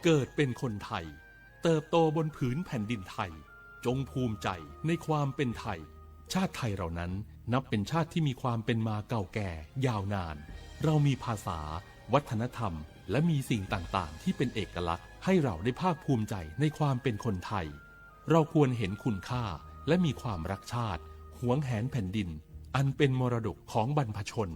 เกิดเป็นคนไทย เติบโตบนผืนแผ่นดินไทย จงภูมิใจในความเป็นไทย ชาติไทยเรานั้นนับเป็นชาติที่มีความเป็นมาเก่าแก่ยาวนาน เรามีภาษา วัฒนธรรม และมีสิ่งต่างๆ ที่เป็นเอกลักษณ์ ให้เราได้ภาคภูมิใจในความเป็นคนไทย เราควรเห็นคุณค่า และมีความรักชาติ หวงแหนแผ่นดิน อันเป็นมรดกของบรรพชน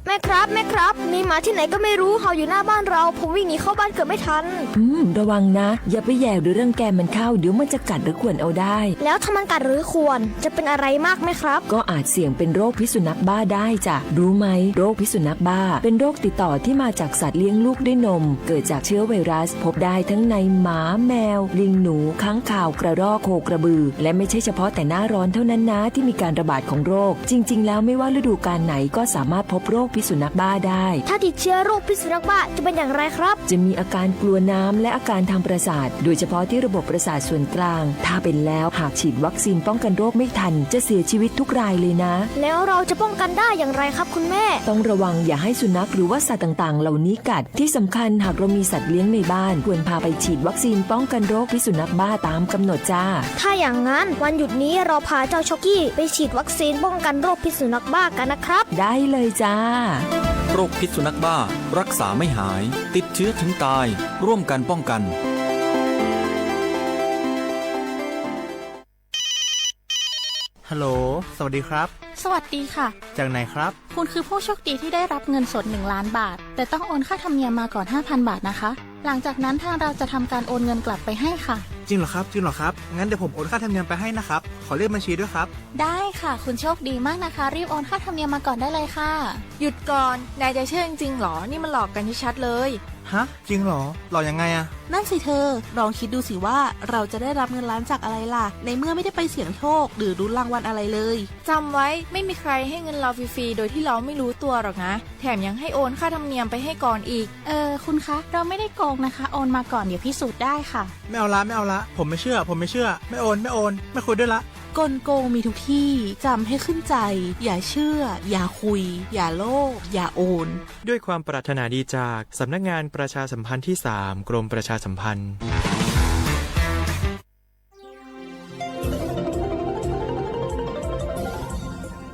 แม่ครับ แม่ครับ มีหมาที่ไหนก็ไม่รู้เห่าอยู่หน้าบ้านเรา ผมวิ่งหนีเข้าบ้านเกือบไม่ทัน อืม ระวังนะ อย่าไปแหย่หรือรังแกมันเข้า เดี๋ยวมันจะกัดหรือข่วนเอาได้ แล้วถ้ามันกัดหรือข่วน จะเป็นอะไรมากไหมครับ ก็อาจเสี่ยงเป็นโรคพิษสุนัขบ้าได้จ้ะ รู้ไหม โรคพิษสุนัขบ้า เป็นโรคติดต่อที่มาจากสัตว์เลี้ยงลูกด้วยนม เกิดจากเชื้อไวรัส พบได้ทั้งในหมา แมว ลิง หนู ค้างคาว กระรอก โคกระบือ และไม่ใช่เฉพาะแต่หน้าร้อนเท่านั้นนะ ที่มีการระบาดของโรค จริงๆ แล้วไม่ว่าฤดูกาลไหนก็สามารถพบโรคพิษสุนัขบ้าได้ ถ้าติดเชื้อโรคพิษสุนัขบ้าจะเป็นอย่างไรครับ จะมีอาการกลัวน้ำและอาการทางประสาท โดยเฉพาะที่ระบบประสาทส่วนกลาง ถ้าเป็นแล้วหากฉีดวัคซีนป้องกันโรคไม่ทัน จะเสียชีวิตทุกรายเลยนะ แล้วเราจะป้องกันได้อย่างไรครับคุณแม่ ต้องระวังอย่าให้สุนัขหรือว่าสัตว์ต่างๆ เหล่านี้กัด ที่สำคัญหากเรามีสัตว์เลี้ยงในบ้าน ควรพาไปฉีดวัคซีนป้องกันโรคพิษสุนัขบ้าตามกำหนดจ้า ถ้าอย่างนั้นวันหยุดนี้เราพาเจ้าช็อกกี้ไปฉีดวัคซีนป้องกันโรคพิษสุนัขบ้ากันนะครับ ได้เลยจ้า โรคพิษสุนัขบ้า รักษาไม่หาย ติดเชื้อถึงตาย ร่วมกันป้องกัน ฮัลโหล สวัสดีครับ สวัสดีค่ะ จากไหนครับ คุณคือผู้โชคดีที่ได้รับเงินสด หนึ่งล้านบาท แต่ต้องโอนค่าธรรมเนียมมาก่อน ห้าพันบาทนะคะ หลังจากนั้นทางเราจะทำการโอนเงินกลับไปให้ค่ะ จริงเหรอครับ จริงเหรอครับ งั้นเดี๋ยวผมโอนค่าธรรมเนียมไปให้นะครับ ขอเลขบัญชีด้วยครับ ได้ค่ะ คุณโชคดีมากนะคะ รีบโอนค่าธรรมเนียมมาก่อนได้เลยค่ะ หยุดก่อน นายจะเชื่อจริงๆหรอ นี่มันหลอกกันชัดๆเลย ฮะ จริงเหรอ หลอกยังไงอะ นั่นสิเธอ ลองคิดดูสิว่าเราจะได้รับเงินล้านจากอะไรล่ะ ในเมื่อไม่ได้ไปเสี่ยงโชคหรือลุ้นรางวัลอะไรเลย จำไว้ ไม่มีใครให้เงินเราฟรีๆโดยที่เราไม่รู้ตัวหรอกนะ แถมยังให้โอนค่าธรรมเนียมไปให้ก่อนอีก เออ คุณคะ เราไม่ได้โกงนะคะ โอนมาก่อน เดี๋ยวพิสูจน์ได้ค่ะ ไม่เอาละ ไม่เอาละ ผมไม่เชื่อ ผมไม่เชื่อ ไม่โอน ไม่โอน ไม่คุยด้วยละ กลโกงมีทุกที่ จำให้ขึ้นใจ อย่าเชื่อ อย่าคุย อย่าโลภ อย่าโอน ด้วยความปรารถนาดีจากสำนักงานประชาสัมพันธ์ที่สาม กรมประชาสัมพันธ์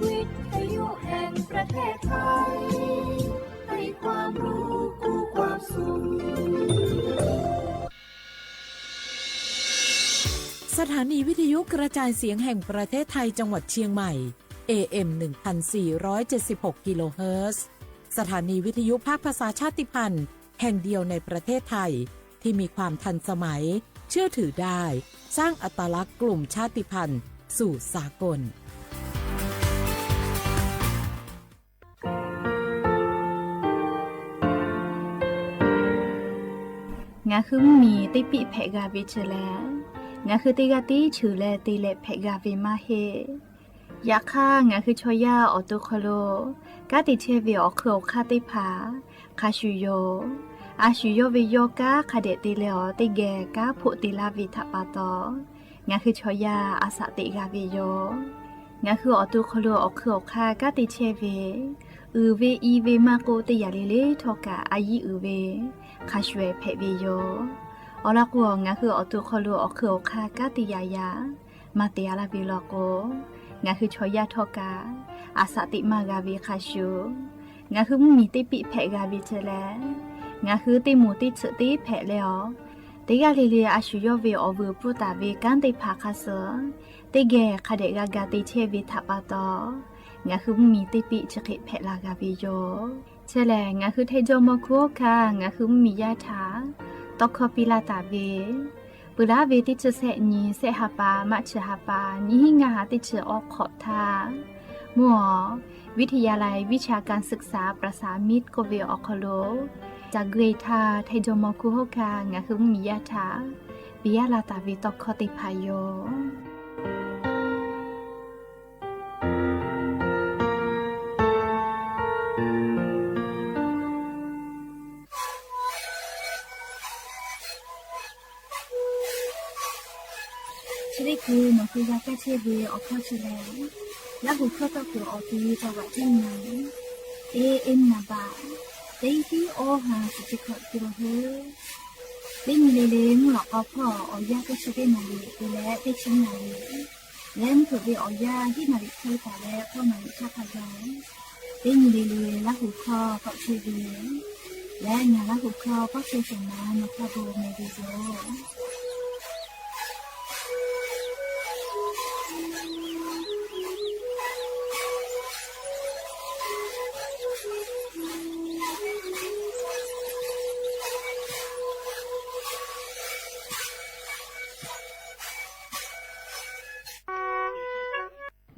วิทยุแห่งประเทศไทย ให้ความรู้คู่ความสุข สถานีวิทยุกระจายเสียงแห่งประเทศไทยจังหวัดเชียงใหม่ เอเอ็ม หนึ่งพันสี่ร้อยเจ็ดสิบหก กิโลเฮิรตซ์ สถานีวิทยุภาคภาษาชาติพันธุ์แห่งเดียวในประเทศไทย ที่มีความทันสมัย เชื่อถือได้ สร้างอัตลักษณ์กลุ่มชาติพันธุ์สู่สากล Ngaˬ hui mvuhˇ miˬ teˇ piˆ hpehꞈ g'a ve chi lehˬ, ngaˬ hui teˇ g'aˇ tiˉ cheuˬ leh te leh hpehꞈ g'a ve maˇ heˆ. Yaꞈ hk'aˇ, ngaˬ hui chaw yaˇ awˬ to hk'aw lo kanˉ te chehˇ ve awˬ hk'eun awˬ hk'aˇ teˇ hpaˍ hk'a shuˍ yoˬ. A shuˍ yawˇ ve yawˇ kanˉ hk'a dehꞈ te leh awˬ teˇ geh kanˉ hpoˆ te laˇ ve htaꞈ pa taw, ngaˬ hui chaw yaˇ a shaꞈ teꞈ g'a ve yoˬ. Ngaˬ hui awˬ to hk'aw lo awˬ hk'eun awˬ hk'aˇ kanˉ te chehˇ ve, uiˍ ve i ve maˇ k'oˆ, teˇ yanˇ le le htawˇ kaꞈ a yiˉ uiˍ ve hk'a shuˍ hpehꞈ ve yoˬ. Awˬ lawn k'o, ngaˬ hui awˬ to hk'aw lo awˬ hk'eun awˬ hk'aˇ kanˉ te yaꞈ yaꞈ maˇ te a laˇ ve law k'o, ngaˬ hui chaw yaˇ htawˇ kaꞈ a shaꞈ teꞈ maˇ g'a ve hk'a shuˍ, ngaˬ hui mvuhˇ miˬ teˇ piˆ hpehꞈ g'a ve chi lehˬ, ngaˬ hui teˇ moˍ teˇ tsuhꞈ teˇ hpehꞈ leh awˬ, teˇ g'aˇ le le a shuˍ yawˇ ve awˬ vuiˬ pfuhˇ taˍ ve kanˉ teˇ hpaˍ hk'a suh teˇ geh hk'a dehꞈ g'a ga te chehˇ ve htaꞈ pa taw, ngaˬ hui mvuhˇ miˬ teˇ piˆ chi hk'e hpehꞈ la g'a ve yoˬ. Chi lehˬ, ngaˬ hui Htaiˍ jawˇ mawˇ hkuˇ oˇ hkanˇ ngaˬ hui mvuhˇ miˬ yaˇ htaꞈ tawˇ hkawˇ piˇ laˇ taˍ ve, peuˬ laˇ ve teˇ chi sehˆ nyi sehˆ ha pa maˇ chi ha pa nyiˇ hinˉ ngaˇ ha teˇ chi awˬ hk'awꞈ htaˇ, mvuhˇ awˬ วิทยาลัยวิชาการศึกษาประสานมิตร k'oˆ ve awˬ hk'aw lo, ca gui htaˇ Htaiˍ jawˇ mawˇ hkuˇ oˇ hkanˇ ngaˬ hui mvuhˇ miˬ yaˇ htaꞈ piˇ laˇ taˍ ve tawˇ hkawˇ teˇ hpaˍ yoˬ. Chi Teˇ hkui nawˬ hui g'a kaˇ chehˇ ve awˬ hkawˇ chi lehˬ, Laˇ huˍ hkawˇ tawˆ kuiˬ awˬ ti caw vaꞈ tiˉ na, A M naˍ baꞈ teˇ hiˉ awˇ ha shiˍ chi hkawꞈ te la heuˆ. Teˇ nyi le le mvuhˇ lawꞈ k'aw hpawˇ awˬ yanˇ teˇ chi teˇ naˍ riˍ te leh teˇ chi naˍ riˍ leh mvuhˇ hpeuꞈ ve awˬ yanˇ hiˉ naˍ riˍ hk'e taˍ leh k'awˇ naˍ riˍ htaˇ hk'a gaˬ, teˇ nyi le le Laˇ huˍ hkawˇ tawˆ chehˇ ve leh ngaˬ Laˇ huˍ hkawˇ pawˆ chehˇ shehˍ ma nawˬ hk'a bon meh ve yoˬ.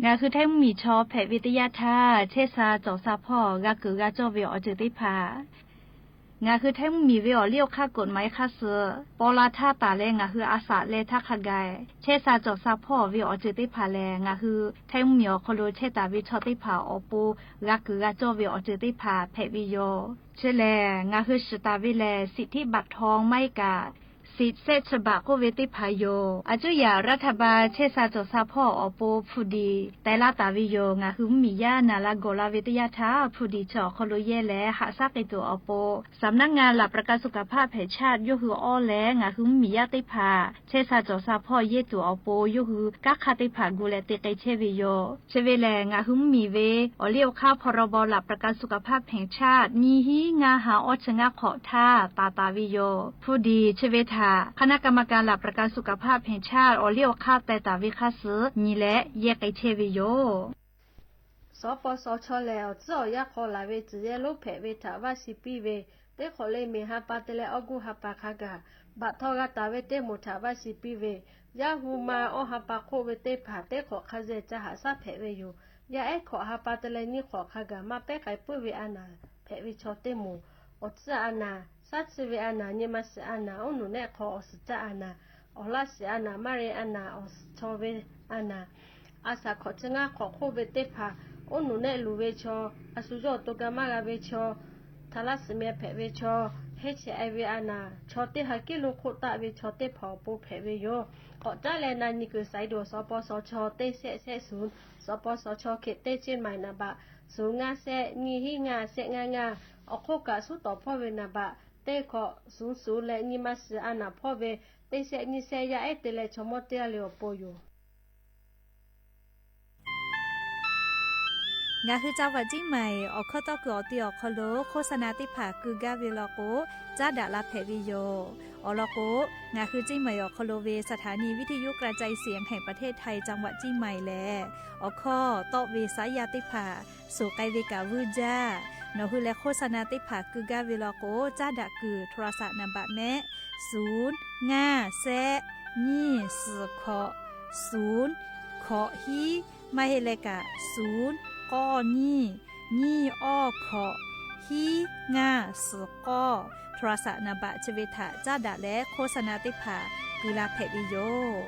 Ngaˬ hui Htaiˇ mvuhˇmiˬ chaw hpehꞈ ve teˇ yanˇ htaˇ, chehˇ sha cawˬ sha hpawˇ g'a kuiˬ g'a cawˇ ve awˬ ceuˬ teˇ hpaˍ, ngaˬ hui Htaiˇ mvuhˇmiˬ ve awˬ liˇ awˬ hk'aˇ กฎหมาย hk'aˇ suh paw la htaˇ taˍ leh ngaˬ hui a shaꞈ leh htaˇ hk'a gaˬ, chehˇ sha cawˬ sha hpawˇ ve awˬ ceuˬ teˇ hpaˍ lehˬ, ngaˬ hui Htaiˇ mvuhˇmiˬ awˬ hk'aw lo chehˇ taˍ ve chaw teˇ hpaˍ awˬ pon g'a kuiˬ g'a cawˇ ve awˬ ceuˬ teˇ hpaˍ hpehꞈ ve yoˬ. Chi lehˬ, ngaˬ hui shiˍ taˍ ve lehˬ, สิทธิบัตรทอง maˇ heˆ kaꞈ สิทธิ์ shehˆ chi baꞈ k'oˆ ve teˇ hpaˍ yoˬ. A cuˇ yaꞈ รัฐบาล chehˇ sha cawˬ sha hpawˇ awˬ pon hpu diˍ teh laˇ taˍ ve yoˬ. Ngaˬ hui mvuhˇmiˬ yaˇ naˍ la gawˬ la ve teˇ yanˇ htaˇ, hpu diˍ chi awˬ hk'aw lo yehˇ leh haꞈ shaˉ k'ai tuˬ awˬ pon สำนักงานหลักประกันสุขภาพแห่งชาติ yawˇ hui awˇ leh ngaˬ hui mvuhˇmiˬ yaˇ teˇ hpaˍ chehˇ sha cawˬ sha hpawˇ yehˇ tuˬ awˬ pon yawˇ hui kanˉ hk'aˇ teˇ hpaˍ gu leh te k'ai chehˇ ve yoˬ. Chi ve lehˬ, ngaˬ hui mvuhˇmiˬ ve awˬ liˇ awˬ hk'aˇ พรบหลักประกันสุขภาพแห่งชาติ nyiˇ hiˉ ngaˇ ha awˇ chi ngaˇ hk'awꞈ htaˇ taˍ taˍ ve yoˬ. Hpu diˍ chi ve htaꞈ คณะกรรมการหลักประกันสุขภาพแห่งชาติ awˬ liˇ awˬ hk'aˇ teh taˍ ve hk'aˇ suh nyi leh yehˇ k'ai chehˇ ve yoˬ. สปสช lehˬ, awˬ tcuhˉ awˬ yanˇ hk'aw laˬ ve tcuhˬ yehˇ lonˉ hpehꞈ ve htaꞈ vaˇ shiˍ piˇ ve, teˇ hk'awꞈ leh miˬ ha pa te leh awˇ guˇ ha pa hk'a gaˬ, baꞈ htawˇ g'a taˍ ve teˇ moˍ htaꞈ vaˇ shiˍ piˇ ve, yaˇ hu ma awˇ ha pa hk'oˆ ve teˇ hpaˍ teˇ hk'awꞈ hk'a zeh ca haꞈ shaˉ hpehꞈ ve yoˬ. Yaˇ ehˉ hkawꞈ ha pa te leh nyiˇ hk'awꞈ hk'a gaˬ maˇ pehˉ k'ai puiˉ ve a naˍ hpehꞈ ve chaw teˇ moˍ, awˬ tcuhˉ a naˍ, shaˉ tsuhˇ ve a naˍ, nyi ma shiˍ a naˍ, oˉ nuˬ nehˆ hk'aw awˬ suhˍ caˆ a naˍ, awˬ laˇ shiˍ a naˬ, maˇ re a naˍ, awˬ suhˍ chaw ve a naˍ, a shaˍ hkawꞈ chi ngaˇ hk'awꞈ hk'oˆ ve teˇ hpaˍ, oˉ nuˬ nehˆ luˬ ve chaw, a shu yawˇ awˬ to ga maˇ g'a ve chaw, htaꞈ laˇ suhˍ meh hpehꞈ ve chaw, heˆ chehꞈ e ve a naˍ, chaw teˇ ha kiˉ lo hk'oˆ taˆ ve chaw teˇ hpaˍ awˬ pon hpehꞈ ve yoˬ. K'awꞈ caˉ leh na nyi kuiˬ สายด่วน สปสช teˇ shehˆ shehˆ ศูนย์, สปสช เขต teˇ เชียงใหม่ naˍ baꞈ ศูนย์ ngaˇ shehˆ nyiˇ hiˉ ngaˇ shehˆ ngaˇ ngaˇ, awˬ hk'oˆ kaꞈ suˉ tawˍ hpawˇ ve naˍ baꞈ teˇ hkawꞈ ศูนย์ ศูนย์ leh nyi ma shiˍ a naˍ hpawˇ ve teˇ shehˆ nyiˇ shehˆ yaˇ ehˉ te leh chaw mawˇ teˇ g'aˇ le awˬ pon yoˬ. Ngaˬ hui จังหวัดเชียงใหม่ awˬ hkawˇ tawˆ kuiˬ awˬ ti awˬ hk'aw lo โฆษณา teˇ hpaˍ keu gaˇ ve law k'o, caˉ daꞈ la hpehꞈ ve yoˬ. Awˬ lawn k'o, ngaˬ hui เชียงใหม่ awˬ hk'aw lo ve สถานีวิทยุกระจายเสียงแห่งประเทศไทย จังหวัดเชียงใหม่ lehˬ, awˬ hkawˇ tawˆ ve saˉ yaˇ teˇ hpaˍ suhˍ k'ai ve kaꞈ vuiˇ jaˇ. Nawˬ hui leh โฆษณา teˇ hpaˍ keu gaˇ ve law k'o, caˉ daꞈ kuiˬ โทรศัพท์ naˍ baꞈ mehˆ ศูนย์ ngaˇ shehˆ nyiˇ suhˍ hkawꞈ ศูนย์ hkawꞈ hiˉ, maˇ heˆ leh kaꞈ ศูนย์ k'awˇ nyiˇ nyiˇ awˇ hkawꞈ hiˉ ngaˇ suhˍ k'awˇ โทรศัพท์ naˍ baꞈ chi ve htaꞈ caˉ daꞈ leh โฆษณา teˇ hpaˍ keu la hpehꞈ ve yoˬ.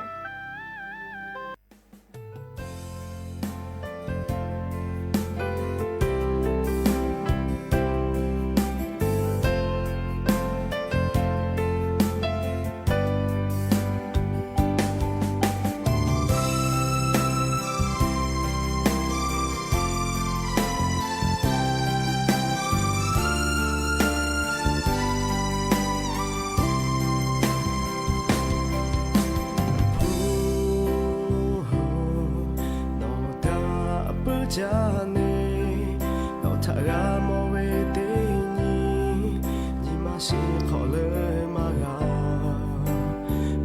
Nawˬ htaꞈ puiˉ jaˇ neˇ, nawˬ htaꞈ g'a mawˬ ve teˇ nyi, nyi ma shiˍ hk'awꞈ leuˉ maˇ g'a.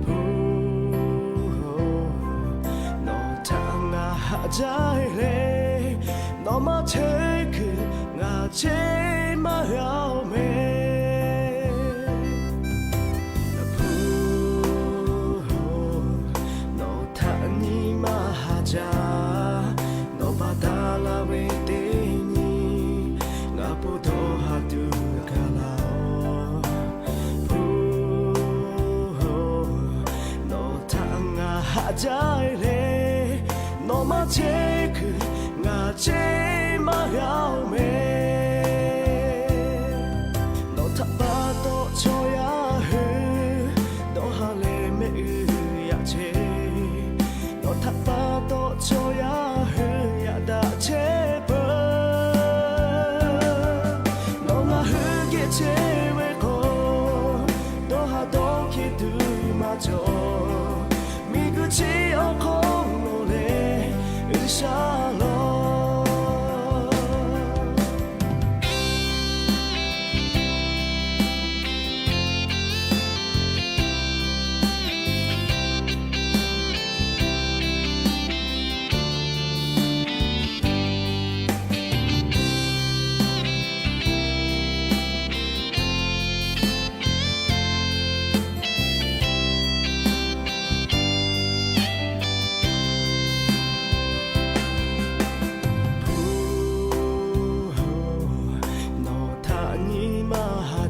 Hpu-oˬ, nawˬ htaꞈ ngaˬ haꞈ jaˇ le, nawˬ maˇ chehˇ kuiˬ ngaˬ chehˇ maˇ g'a-oˬ meh. Hpu-oˬ, nawˬ htaꞈ nyi ma haꞈ jaˇ, nawˬ baˬ taˍ la ve teˇ nyi, ngaˬ po dawˇ ha tuˬ gaˬ laˇ-oˬ. Hpu-oˬ, nawˬ htaꞈ ngaˬ haꞈ jaˇ le, nawˬ maˇ chehˇ kuiˬ ngaˬ chehˇ maˇ g'a-oˬ meh. Nawˬ htaꞈ pa taw chaw yaˇ hui dawˇ ha leh mehˆ g'uiˬ yaꞈ chehˇ.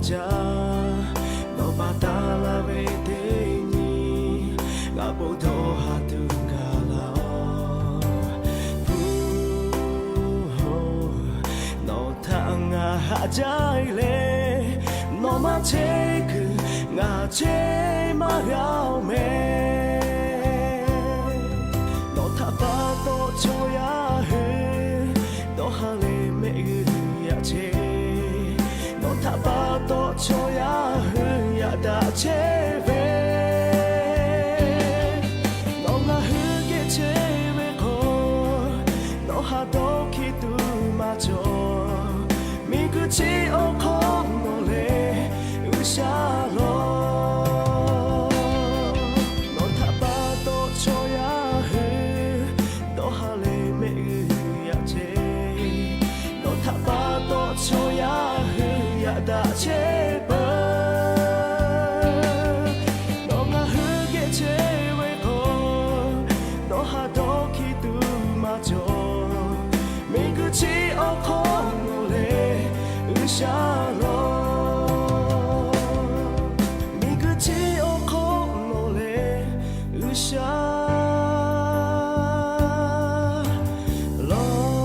jaˇ. Nawˬ pa taˇ laˇ ve teˇ nyi, ngaˬ bon dawˇ ha tuˬ gaˬ laˇ-oˬ. Hpu hoˬ, nawˬ htaꞈ ngaˬ haꞈ jaˇ-e le. Nawˬ maˇ chehˇ kuiˬ ngaˬ chehˇ maˇ g'a-oˬ mehˍ. Nawˬ htaꞈ pa taw chaw yaˇ hui dawˇ ha leh mehˆ g'uˇ yaꞈ chehˇ. Nawˬ htaꞈ pa taw chaw yaˇ hui yaꞈ daꞈ chehˇ ve, nawˬ ngaˬ hui geh chehˇ ve k'o, nawˬ ha dawˇ hkiˇ tuˬ maˇ cawˬ. Miˬguiˬ chi awˬ hk'aw nawˬ lehˬ G'uiˬsha lawˬ. Nawˬ htaꞈ pa taw chaw yaˇ hui dawˇ ha leh mehˆ g'uˇ yaꞈ chehˇ. Nawˬ htaꞈ pa taw chaw yaˇ hui yaꞈ daꞈ chehˇ peuˬ. Nawˬ ngaˬ hui geh chehˇ ve k'o, nawˬ ha dawˇ hkiˇ tuˬ maˇ cawˬ. Miˬguiˬ chi awˬ hk'aw nawˬ lehˬ G'uiˬsha lawˬ. Miˬguiˬ chi awˬ hk'aw nawˬ lehˬ G'uiˬsha lawˬ.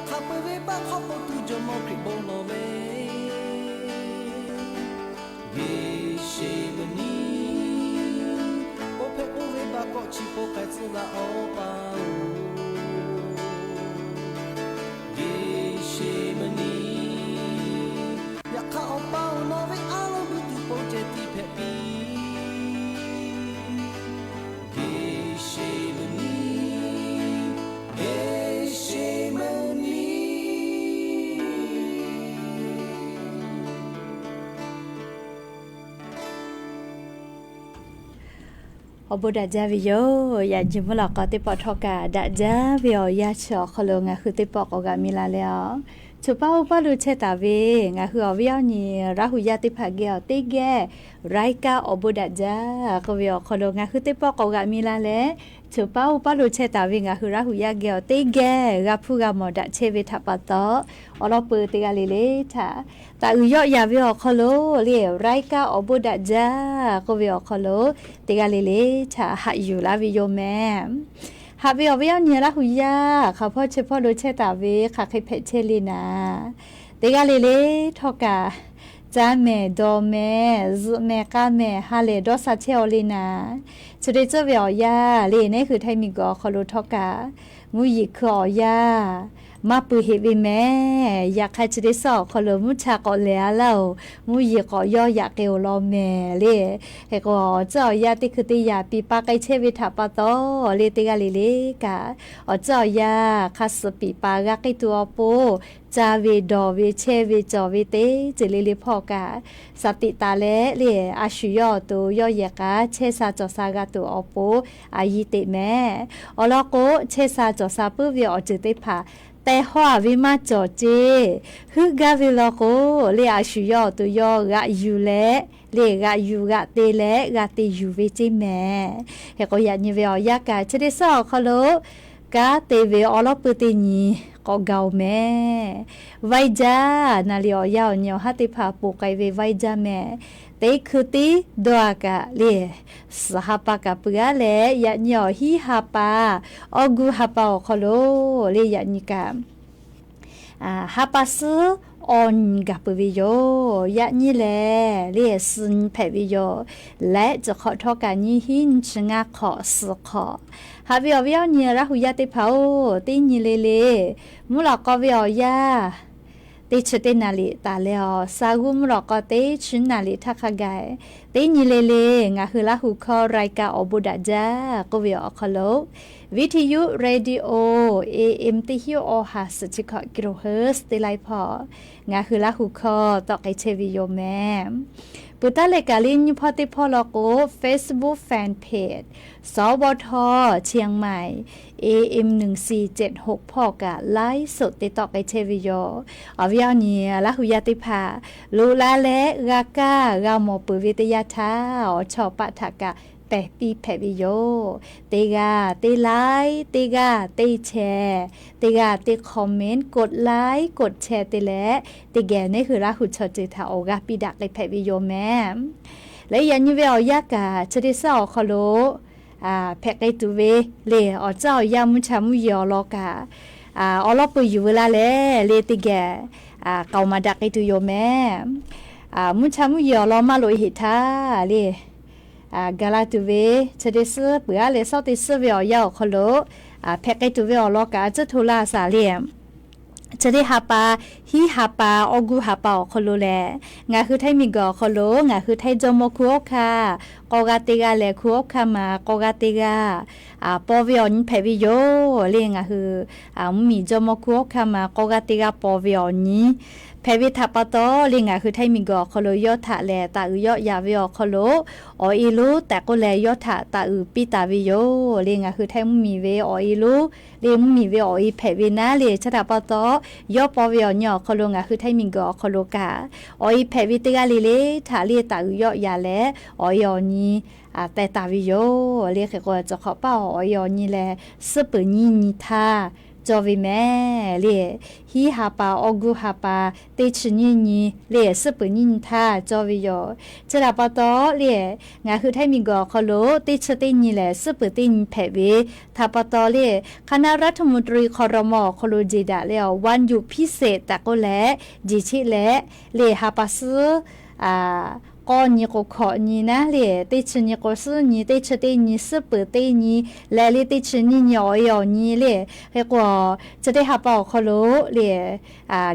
Hk'a peu-eˬ venˇbaˆ hk'awˇ po tuˬ Jawˇmawˇ Hkriꞈ bon lawˬ ve Gehˍseˍmaˍniˆ, oˇ hpehꞈ k'oˆ ve baˆ kawˆ chi po k'ai tcuh laˇ Awˬ pa-oˬ, Gehˍseˍmaˍniˆ. Yaꞈ hk'aˇ Awˬ pa-oˬ, nawˬ ve a loˉ buiˇ tuˬ po ceh tiˇ hpehꞈ piˇ. Gehˍseˍmaˍniˆ, Gehˍseˍmaˍniˆ. Awˬ bon daꞈ jaˇ ve yoˬ. Yaꞈ nyi mvuhˇ lawꞈ k'aw teˇ pawˆ htawˇ kaꞈ daꞈ jaˇ ve awˬ yanˇ chi awˬ hk'aw lo ngaˬ hui teˇ pawˆ k'awꞈ g'aꞈ mi la leh a, choˬ paˉ oˇ paˉ lo chehˇ taˍ ve ngaˬ hui awˬ viˉ awˬ nyi Laˇ huˍ yaˇ teˇ hpaˍ geh awˬ teˇ geh รายการ Awˬ bon daꞈ jaˇ k'oˆ ve awˬ hk'aw lo ngaˬ hui teˇ pawˆ k'awꞈ g'aꞈ mi la leh, choˬ paˉ oˇ paˉ lo chehˇ taˍ ve ngaˬ hui Laˇ huˍ yaˇ geh awˬ teˇ geh g'a hpuˇ g'a mawˬ daꞈ chehˇ ve htaꞈ pa taw, awˬ lawn peuˬ teˇ g'aˇ le le htaꞈ taˍ uiˍ yawˆ yaˍ ve awˬ hk'aw lo le รายการ Awˬ bon daꞈ jaˇ k'oˆ ve awˬ hk'aw lo teˇ g'aˇ le le htaꞈ haꞈ yuˬ laˇ ve yoˬ mehˍ. Haꞈ ve awˬ viˉ awˬ nyi Laˇ huˍ yaˇ hk'aˬ hpawˇ chi hpawˇ lo chehˇ taˍ ve hk'aˬ hk'e hpehꞈ chehˇ le naˍ, teˇ g'aˇ le le htawˇ kaꞈ caˇ mehˍ dawˬ mehˍ zuhꞈ mehˍ k'a mehˍ ha lehˬ dawˇ sha chehˇ aw le naˍ, chi te tcuhˉ ve awˬ yanˇ le neˉ hui Htaiˇ miˬguiˬ awˬ hk'aw lo htawˇ kaꞈ mvuhˇ yeˬ hkui awˬ yanˇ maˇ pui heꞈ ve mehˍ. Yaꞈ hk'aˇ chi teˇ suhˉ awˬ hk'aw lo mvuhˇ cha k'awꞈ lehˬ a laˇ-oˬ, mvuhˇ yeˬ k'awꞈ yawˇ yaꞈ k'e-oˬ law mehˍ le. Hk'e k'o, awˬ tcuhˉ awˬ yanˇ teˇ hkui teˇ yanˇ piˍ pa k'ai chehˇ ve htaꞈ pa taw le teˇ g'aˇ le le kaꞈ, awˬ tcuhˉ awˬ yanˇ hk'a suh piˍ pa g'a k'ai tuˬ awˬ pon, caˇ ve dawˬ ve chehˇ ve cawˬ ve teˇ ceuˬ le le hpawˇ kaꞈ, shaˍ tiꞈ taˍ leh le a shu yawˇ awˬ to yawˇ yehˬ k'a chehˇ sha cawˬ sha g'a tuˬ awˬ pon a yiˇ teꞈ mehˍ. Awˬ lawn k'o, chehˇ sha cawˬ sha puiˉ ve awˬ ceuˬ teˇ hpaˍ teh hawˇ-a ve maˇ cawˬ ceˇ. Heuˆ gaˇ ve law k'o, le a shu yawˇ awˬ to yawˇ g'aꞈ yuˬ leh, le g'aꞈ yuˬ g'aꞈ te leh g'a te yuˬ ve ceˇ mehˍ. Hk'e k'o, yaꞈ nyi ve awˬ yanˇ kaꞈ chi teˇ suhˉ awˬ hk'aw lo kanˉ te ve awˬ lawn peuˬ teˇ nyi k'awꞈ gaˬ-oˬ mehˍ. Vaiˇ jaˇ naˍ riˍ awˬ yanˇ awˬ nyi awˬ haˉ teˇ hpaˍ ponˬ k'ai ve vaiˇ jaˇ mehˍ. Teˇ hkui tiˉ dawˇ-a kaꞈ le, suhˍ ha pa kaꞈ peuˬ-a leh, yaꞈ nyi awˬ hiˉ ha pa, awˇ gu ha pa awˬ hk'aw lo le yaꞈ nyi kaꞈ ha pa suhˉ awˬ nyi gaˬ peuˬ ve yoˬ. Yaꞈ nyi lehˬ le suhˍ nyi hpehꞈ ve yoˬ. Leh chi hk'awꞈ htawˇ kaꞈ nyiˇ hiˉ nyiˇ chi ngaˇ hk'awꞈ suhˍ hk'awꞈ. Haꞈ ve awˬ viˉ awˬ nyi Laˇ huˍ yaˇ teˇ hpaˍ-oˬ, teˇ nyi le le mvuhˇ lawꞈ k'aw ve awˬ yanˇ teˇ chi teˇ naˍ riˍ taˍ leh awˬ sa g'uˇ mvuhˇ lawꞈ k'aw teˇ chi naˍ riˍ htaˇ hk'a gaˬ, teˇ nyi le le ngaˬ hui Laˇ huˍ hkawˇ รายการ Awˬ bon daꞈ jaˇ k'oˆ ve awˬ hk'aw lo, วิทยุ radio AM teˇ hiˉ awˬ ha suhˍ chi hkawꞈ กิโลเฮิรตซ์ teˇ laiˉ hpawˇ ngaˬ hui Laˇ huˍ hkawˇ tawˆ k'ai chehˇ ve yoˬ mehˍ. Peuˬ taˉ leh kaꞈ le nyiˇ hpawˇ teˇ hpawˇ law k'o, Facebook fan page สวท เชียงใหม่ AM หนึ่งสี่เจ็ดหก hpawˇ kaꞈ ไลฟ์สด te tawˆ k'ai chehˇ ve yoˬ. Awˬ viˉ awˬ nyi Laˇ huˍ yaˇ teˇ hpaˍ loꞈ la leh g'a kaˇ g'a mawˬ peuˬ ve teˇ yanˇ htaˇ, awˬ chawˇ paˆ htaꞈ kaꞈ pehˬ piˇ hpehꞈ ve yoˬ. Teˇ g'aˇ teˇ ไลค์, teˇ g'aˇ teˇ แชร์, teˇ g'aˇ teˇ comment, กดไลค์ กดแชร์ te leh, teˇ geh neˉ hui Laˇ huˍ chaw ceuˬ htaꞈ awˬ g'aˇ piˇ daꞈ k'ai hpehꞈ ve yoˬ mehˍ. Leh yaꞈ nyi ve awˬ yanˇ kaꞈ chi teˇ suhˉ awˬ hk'aw lo hpehꞈ k'ai tuˬ ve le awˬ tcuhˉ awˬ yanˇ mvuhˇ cha mvuhˇ yeˬ awˬ lawn kaꞈ, awˬ lawn peuˬ yuˬ veu la leh le teˇ geh k'aoˍ maˍ daꞈ k'ai tuˬ yoˬ mehˍ. Mvuhˇ cha mvuhˇ yeˬ awˬ lawn maˇ loꞈ-e heꞈ htaˇ le, gaˬ la tuˬ ve chi teˇ suhˉ peuˬ-a leh shawˉ teˇ suhˉ ve awˬ yanˇ awˬ hk'aw lo hpehꞈ k'ai tuˬ ve awˬ lawn kaꞈ a tcuhˉ hto laˇ shaˍ le. Chi teˇ ha pa, hiˉ ha pa, awˇ gu ha pa awˬ hk'aw lo lehˬ, ngaˬ hui Htaiˇ miˬguiˬ awˬ hk'aw lo ngaˬ hui Htaiˇ jawˇmawˇ hkunˉ hawˉ hkanˇ k'aw g'a te g'a lehˬ, hkunˉ hawˉ hkanˇ ma k'aw g'a te g'a paw ve awˬ nyi hpehꞈ ve yoˬ le. Ngaˬ hui mvuhˇmiˬ jawˇmawˇ hkunˉ hawˉ hkanˇ ma k'aw g'a te g'a paw ve awˬ nyi hpehꞈ ve htaꞈ pa taw le, ngaˬ hui Htaiˇ miˬguiˬ awˬ hk'aw lo yawˇ htaꞈ lehˬ taˍ uiˍ yawˆ yaꞈ ve awˬ hk'aw lo awˬ e lonˉ tehꞈ k'oˆ leh yawˇ htaꞈ taˍ uiˍ piˇ taˍ ve yoˬ le. Ngaˬ hui Htaiˇ mvuhˇmiˬ ve awˬ e lonˉ le, mvuhˇmiˬ ve awˬ e hpehꞈ ve naˉ le, chi htaꞈ pa taw yawˇ paw ve awˬ nyi awˬ hk'aw lo ngaˬ hui Htaiˇ miˬguiˬ awˬ hk'aw lo kaꞈ awˬ e hpehꞈ ve teˇ g'aˇ le le htaꞈ le taˍ uiˍ yawˆ yaꞈ leh awˬ e awˬ nyi teh taˍ ve yoˬ le. Hk'e k'o, cawˬ hk'awꞈ paˆ awˬ e awˬ nyi lehˬ, suhˉ peuˬ nyiˇ nyi htaˇ cawˇ ve mehˍ le. Hiˉ ha pa, awˬ guˇ ha pa, teˇ chi nyiˇ nyi le, suhˉ peuˍ nyiˇ nyi htaˇ cawˇ ve yoˬ. Chi htaꞈ pa taw le, ngaˬ hui Htaiˇ miˬguiˬ awˬ hk'aw lo teˇ chi teˇ nyi lehˬ suhˉ peuˍ teˇ nyi hpehꞈ ve htaꞈ pa taw le, คณะรัฐมนตรี ครม. awˬ hk'aw lo jeˬ daꞈ leh awˬ วันหยุดพิเศษ tehꞈ k'oˆ leh, jeˬ cheˆ leh le ha pa suhˉ k'awˇ nyi k'o hkawꞈ nyi naˉ le, teˇ chi nyi k'o suhˉ nyi, teˇ chi teˇ nyi suhˉ peuˍ teˇ nyi, leh le teˇ chi nyiˇ nyi awˬ e awˬ nyi le. Hk'e k'o, chi teˇ ha pa awˬ hk'aw lo le,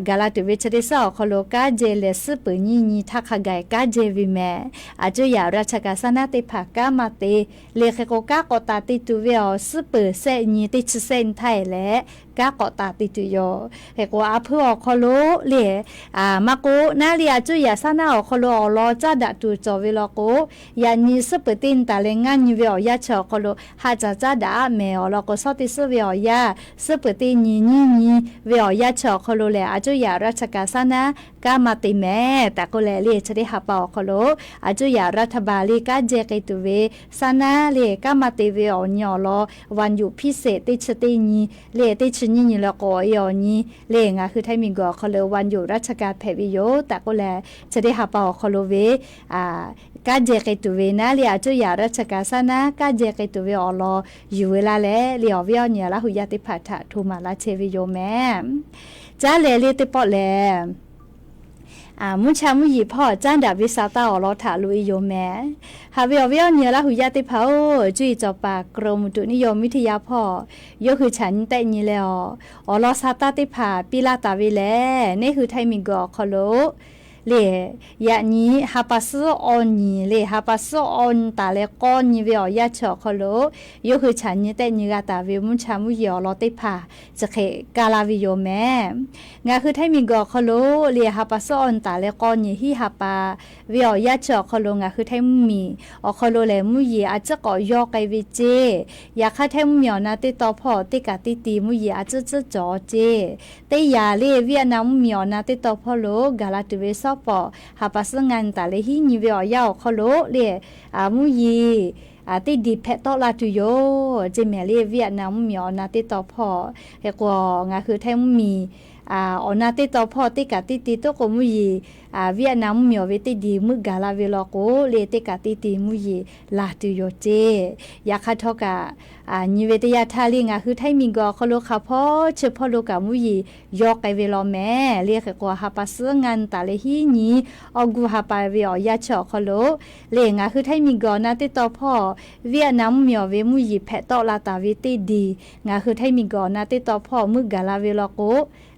gaˬ la tuˬ ve chi teˇ suhˉ awˬ hk'aw lo kanˉ jehˇ leh suhˉ peuˍ nyiˇ nyi htaˇ hk'a gaˬ kanˉ jehˇ ve mehˍ. A cuˇ yaꞈ ราชการ saˉ naˉ teˇ hpaˍ kanˉ maˇ te le. Hk'e k'o, kanˉ k'awꞈ taˍ te tuˬ ve awˬ suhˉ peuˍ sehˆ nyi, teˇ chi sehˆ nyi htaˇ e leh kanˉ k'awꞈ taˍ te tuˬ yoˬ. Hk'e k'o, a hpeuˇ awˬ hk'aw lo le, maˇ k'oˆ naˉ le, a cuˇ yaꞈ saˉ naˉ awˬ hk'aw lo awˬ lawn caˉ daꞈ tuˬ cawˬ ve law k'o, yaꞈ nyi suhˉ peuˍ teˇ nyi taˍ leh ngaˇ nyi ve awˬ yanˇ chi awˬ hk'aw lo ha caˬ caˉ daꞈ aˆ mehˍ. Awˬ lawn k'o, shawˉ teˇ suhˉ ve awˬ yanˇ suhˉ peuˍ teˇ nyi nyiˇ nyi ve awˬ yanˇ chi awˬ hk'aw lo lehˬ, a cuˇ yaꞈ ราชการ saˉ naˉ kanˉ maˇ te mehˍ tehꞈ k'oˆ leh le, chi teˇ ha pa awˬ hk'aw lo a cuˇ yaꞈ รัฐบาล le kanˉ jehˇ k'ai tuˬ ve saˉ naˉ le kanˉ maˇ te ve awˬ nyi awˬ lawn วันหยุดพิเศษ teˇ chi teˇ nyi le, teˇ chi nyiˇ nyi leh k'awꞈ e awˬ nyi le, ngaˬ hui Htaiˇ miˬguiˬ awˬ hk'aw lo วันหยุดราชการ hpehꞈ ve yoˬ tehꞈ k'oˆ leh, chi teˇ ha pa awˬ hk'aw lo ve kanˉ jehˇ k'ai tuˬ ve naˉ le, a cuˇ yaꞈ ราชการ saˉ naˉ kanˉ jehˇ k'ai tuˬ ve awˬ lawn yuˬ ve laˇ leh le, awˬ viˉ awˬ nyi Laˇ huˍ yaˇ teˇ hpaˍ htaꞈ hto maˍ laˇ chehˇ ve yoˬ mehˍ. Caˉ leh le teˇ pawˆ lehˬ, mvuhˇ cha mvuhˇ yeˬ hpawˇ caˉ daꞈ ve sa taˇ awˬ lawn htaꞈ loꞈ e yoˬ mehˍ. Haꞈ ve awˬ viˉ awˬ nyi Laˇ huˍ yaˇ teˇ hpaˍ-oˬ, cuˇ yiˍ cawˬ paˍ กรมอุตุนิยมวิทยา hpawˇ yawˇ hui chaꞈ nyi tehˆ nyi leh awˬ, awˬ lawn sa taˇ teˇ hpaˍ piˇ laˇ taˍ ve lehˬ, neˇ hui Htaiˇ miˬguiˬ awˬ hk'aw lo le, yaꞈ nyi ha pa suhˉ awˬ nyi le, ha pa suhˉ awˬ nyi taˍ leh k'awˇ nyi ve awˬ yanˇ chi awˬ hk'aw lo yawˇ hui chaꞈ nyi tehˆ nyi g'a taˍ ve mvuhˇ cha mvuhˇ yeˬ awˬ lawn teˇ hpaˍ chi hk'e kaˇ laˇ ve yoˬ mehˍ. Ngaˬ hui Htaiˇ miˬguiˬ awˬ hk'aw lo le ha pa suhˉ awˬ nyi taˍ leh k'awˇ nyi hiˉ ha pa ve awˬ yanˇ chi awˬ hk'aw lo ngaˬ hui Htaiˇ mvuhˇmiˬ awˬ hk'aw lo lehˬ mvuhˇ yeˬ a ciˉ k'awꞈ yawˇ k'ai ve ceˇ. Yaꞈ hk'aˇ Htaiˇ mvuhˇmiˬ awˬ na teˇ taw hpawˇ teˇ kaꞈ teˇ ti mvuhˇ yeˬ a ciˉ ciˉ cawˬ ceˇ. Teˇ yanˇ le Vietnam mvuhˇmiˬ awˬ na teˇ taw hpawˇ lo gaˬ la tuˬ ve shawˉ pawˍ ha pa suhˉ ngaˇ nyi taˍ leh hiˉ nyi ve awˬ yanˇ awˬ hk'aw lo le mvuhˇ yeˬ teˇ diˬ hpehꞈ tawˆ la tuˬ yoˬ ceˇ mehˍ le. Vietnam mvuhˇmiˬ awˬ na teˇ taw hpawˇ hk'e k'o, ngaˬ hui Htaiˇ mvuhˇmiˬ awˬ na teˇ taw hpawˇ teˇ kaꞈ teˇ ti toˉ k'o mvuhˇ yeˬ Vietnam mvuhˇmiˬ awˬ ve teˇ diˬ meuˆ gaˬ la ve law k'o le, teˇ kaꞈ teˇ ti mvuhˇ yeˬ laˬ tuˬ yoˬ ceˇ. Yaꞈ hk'aˇ htawˇ kaꞈ nyi ve teˇ yanˇ htaˇ le ngaˬ hui Htaiˇ miˬguiˬ awˬ hk'aw lo hk'aˬ hpawˇ chi hpawˇ lo kaꞈ mvuhˇ yeˬ yawˇ k'ai ve law mehˍ le. Hk'e k'o, ha pa suhˉ ngaˇ nyi taˍ leh hiˉ nyi awˬ guˇ ha pa ve awˬ yanˇ chi awˬ hk'aw lo le ngaˬ hui Htaiˇ miˬguiˬ awˬ na teˇ taw hpawˇ Vietnam mvuhˇmiˬ awˬ ve mvuhˇ yeˬ hpehꞈ tawˆ la taˍ ve teˇ diˬ ngaˬ hui Htaiˇ miˬguiˬ awˬ na teˇ taw hpawˇ meuˆ gaˬ la ve law k'o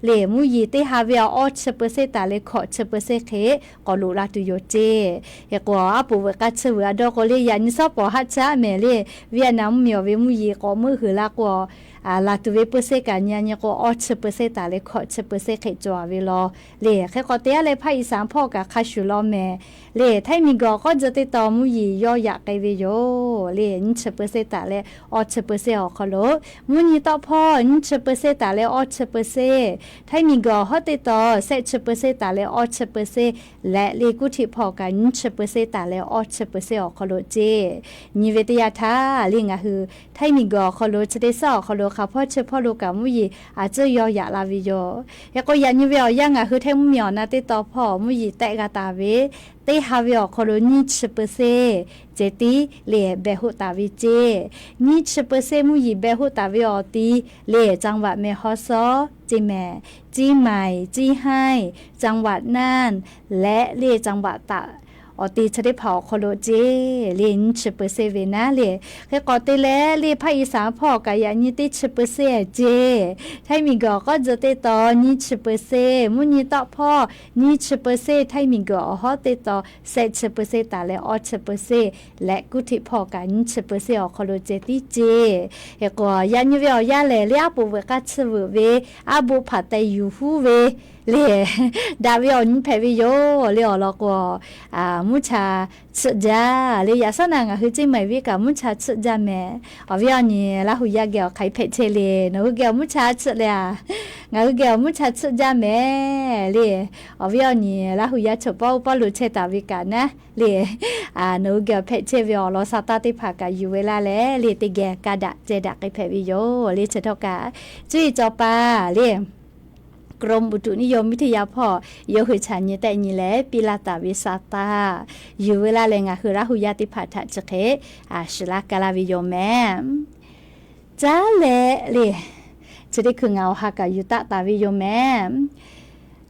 le, mvuhˇ yeˬ teˇ ha ve awˬ awˇ chi เปอร์เซ็นต์ taˍ leh hkawꞈ chi เปอร์เซ็นต์ hk'e k'awꞈ loꞈ la tuˬ yoˬ ceˇ. Hk'e k'o, aˉ poꞈ veuꞈ k'aˇ chi veuꞈ a dawˇ k'o le, yaꞈ nyi shawˉ pawˍ haˆ caˉ mehˍ le, Vietnam mvuhˇmiˬ awˬ ve mvuhˇ yeˬ k'awꞈ meuˆ huiˬ la k'o, laˬ tuˬ ve เปอร์เซ็นต์ kaꞈ nyi a nyi k'o, awˇ chi เปอร์เซ็นต์ taˍ leh hkawꞈ chi เปอร์เซ็นต์ hk'e cawˬ ve law le. Hk'e k'o, teˇ yanˇ leh ภาคอีสาน hpawˇ kaꞈ hk'a shuˍ law mehˍ le. Htaiˇ miˬguiˬ awˬ k'awˇ tcuh teˇ taw mvuhˇ yeˬ yawˇ yaꞈ k'ai ve yoˬ le, nyiˇ chi เปอร์เซ็นต์ taˍ leh awˇ chi เปอร์เซ็นต์ awˬ hk'aw lo, mvuhˇ nyi tawˆ hpawˇ nyiˇ chi เปอร์เซ็นต์ taˍ leh awˇ chi เปอร์เซ็นต์, Htaiˇ miˬguiˬ awˬ hawˉ teˇ taw shehˆ chi เปอร์เซ็นต์ taˍ leh awˇ chi เปอร์เซ็นต์ leh le กรุงเทพ hpawˇ kaꞈ nyiˇ chi เปอร์เซ็นต์ taˍ leh awˇ chi เปอร์เซ็นต์ awˬ hk'aw lo ceˇ. Nyi ve teˇ yanˇ htaˇ le ngaˬ hui Htaiˇ miˬguiˬ awˬ hk'aw lo chi teˇ suhˉ awˬ hk'aw lo hk'aˬ hpawˇ chi hpawˇ lo kaꞈ mvuhˇ yeˬ a ciˉ yawˇ yaꞈ la ve yoˬ. Hk'e k'o, yaꞈ nyi ve awˬ yanˇ ngaˬ hui Htaiˇ mvuhˇmiˬ awˬ na teˇ taw hpawˇ mvuhˇ yeˬ tehˆ g'a taˍ ve teˇ ha ve awˬ hk'aw lo nyiˇ chi เปอร์เซ็นต์ ceh tiˉ le beh hoˆ taˍ ve ceˇ. Nyiˇ chi เปอร์เซ็นต์ mvuhˇ yeˬ beh hoˆ taˍ ve awˬ ti le จังหวัดแม่ฮ่องสอน ceˇ mehˍ, เชียงใหม่, เชียงราย, จังหวัดน่าน leh le จังหวัดตาก awˬ ti chi teˇ hpaˍ awˬ hk'aw lo ceˇ le nyiˇ chi เปอร์เซ็นต์ ve naˉ le. Hk'e k'o, te leh le ภาคอีสาน hpawˇ kaꞈ yaꞈ nyi teˇ chi เปอร์เซ็นต์ ceˇ. Htaiˇ miˬguiˬ awˬ k'awˇ tcuh teˇ taw nyiˇ chi เปอร์เซ็นต์, mvuhˇ nyi tawˆ hpawˇ nyiˇ chi เปอร์เซ็นต์, Htaiˇ miˬguiˬ awˬ hawˉ teˇ taw shehˆ chi เปอร์เซ็นต์ taˍ leh awˇ chi เปอร์เซ็นต์ leh กรุงเทพ hpawˇ kaꞈ nyiˇ chi เปอร์เซ็นต์ awˬ hk'aw lo ceh tiˉ ceˇ. Hk'e k'o, yaꞈ nyi ve awˬ yanˇ lehˬ le aˉ poꞈ veuꞈ k'aˇ chi veuꞈ ve, aˉ boˆ hpaˍ teh yuˬ huˉ ve le, daꞈ ve awˬ nyi hpehꞈ ve yoˬ le. Awˬ lawn k'o, mvuhˇ cha tsuhˆ jaˇ le. Yaꞈ shawˉ naꞈ ngaˬ hui Ceˇ maiˍ venˇ kaꞈ mvuhˇ cha tsuhˆ jaˇ mehˍ. Awˬ viˉ awˬ nyi Laˇ hu yaˇ geh awˬ hk'aˬ hk'e hpehꞈ chehˇ le. Nawˬ hui geh awˬ mvuhˇ cha tsuhˆ le a. Ngaˬ hui geh awˬ mvuhˇ cha tsuhˆ jaˇ mehˍ le. Awˬ viˉ awˬ nyi Laˇ hu yaˇ choˬ pawˆ oˇ pawˆ lo chehˇ taˍ ve kaꞈ naˉ le, nawˬ hui geh awˬ hpehꞈ chehˇ ve awˬ lawn sa taˇ teˇ hpaˍ kaꞈ yuˬ ve laˇ leh le, teˇ geh ka daꞈ ceh daꞈ k'ai hpehꞈ ve yoˬ le. Chi htawˇ kaꞈ cuˇ yiˍ cawˬ paˍ le กรมอุตุนิยมวิทยา hpawˇ yawˇ hui chaꞈ nyi tehˆ nyi leh piˇ laˇ taˍ ve sa taˇ yuˬ ve laˇ leh, ngaˬ hui Laˇ hu yaˇ teˇ hpaˍ htaꞈ chi hk'e shiˍ laˇ ka laˇ ve yoˬ mehˍ. Caˉ leh le, chi teˇ hkui ngaˬ awˬ ha kaꞈ yuˬ taˆ taˍ ve yoˬ mehˍ.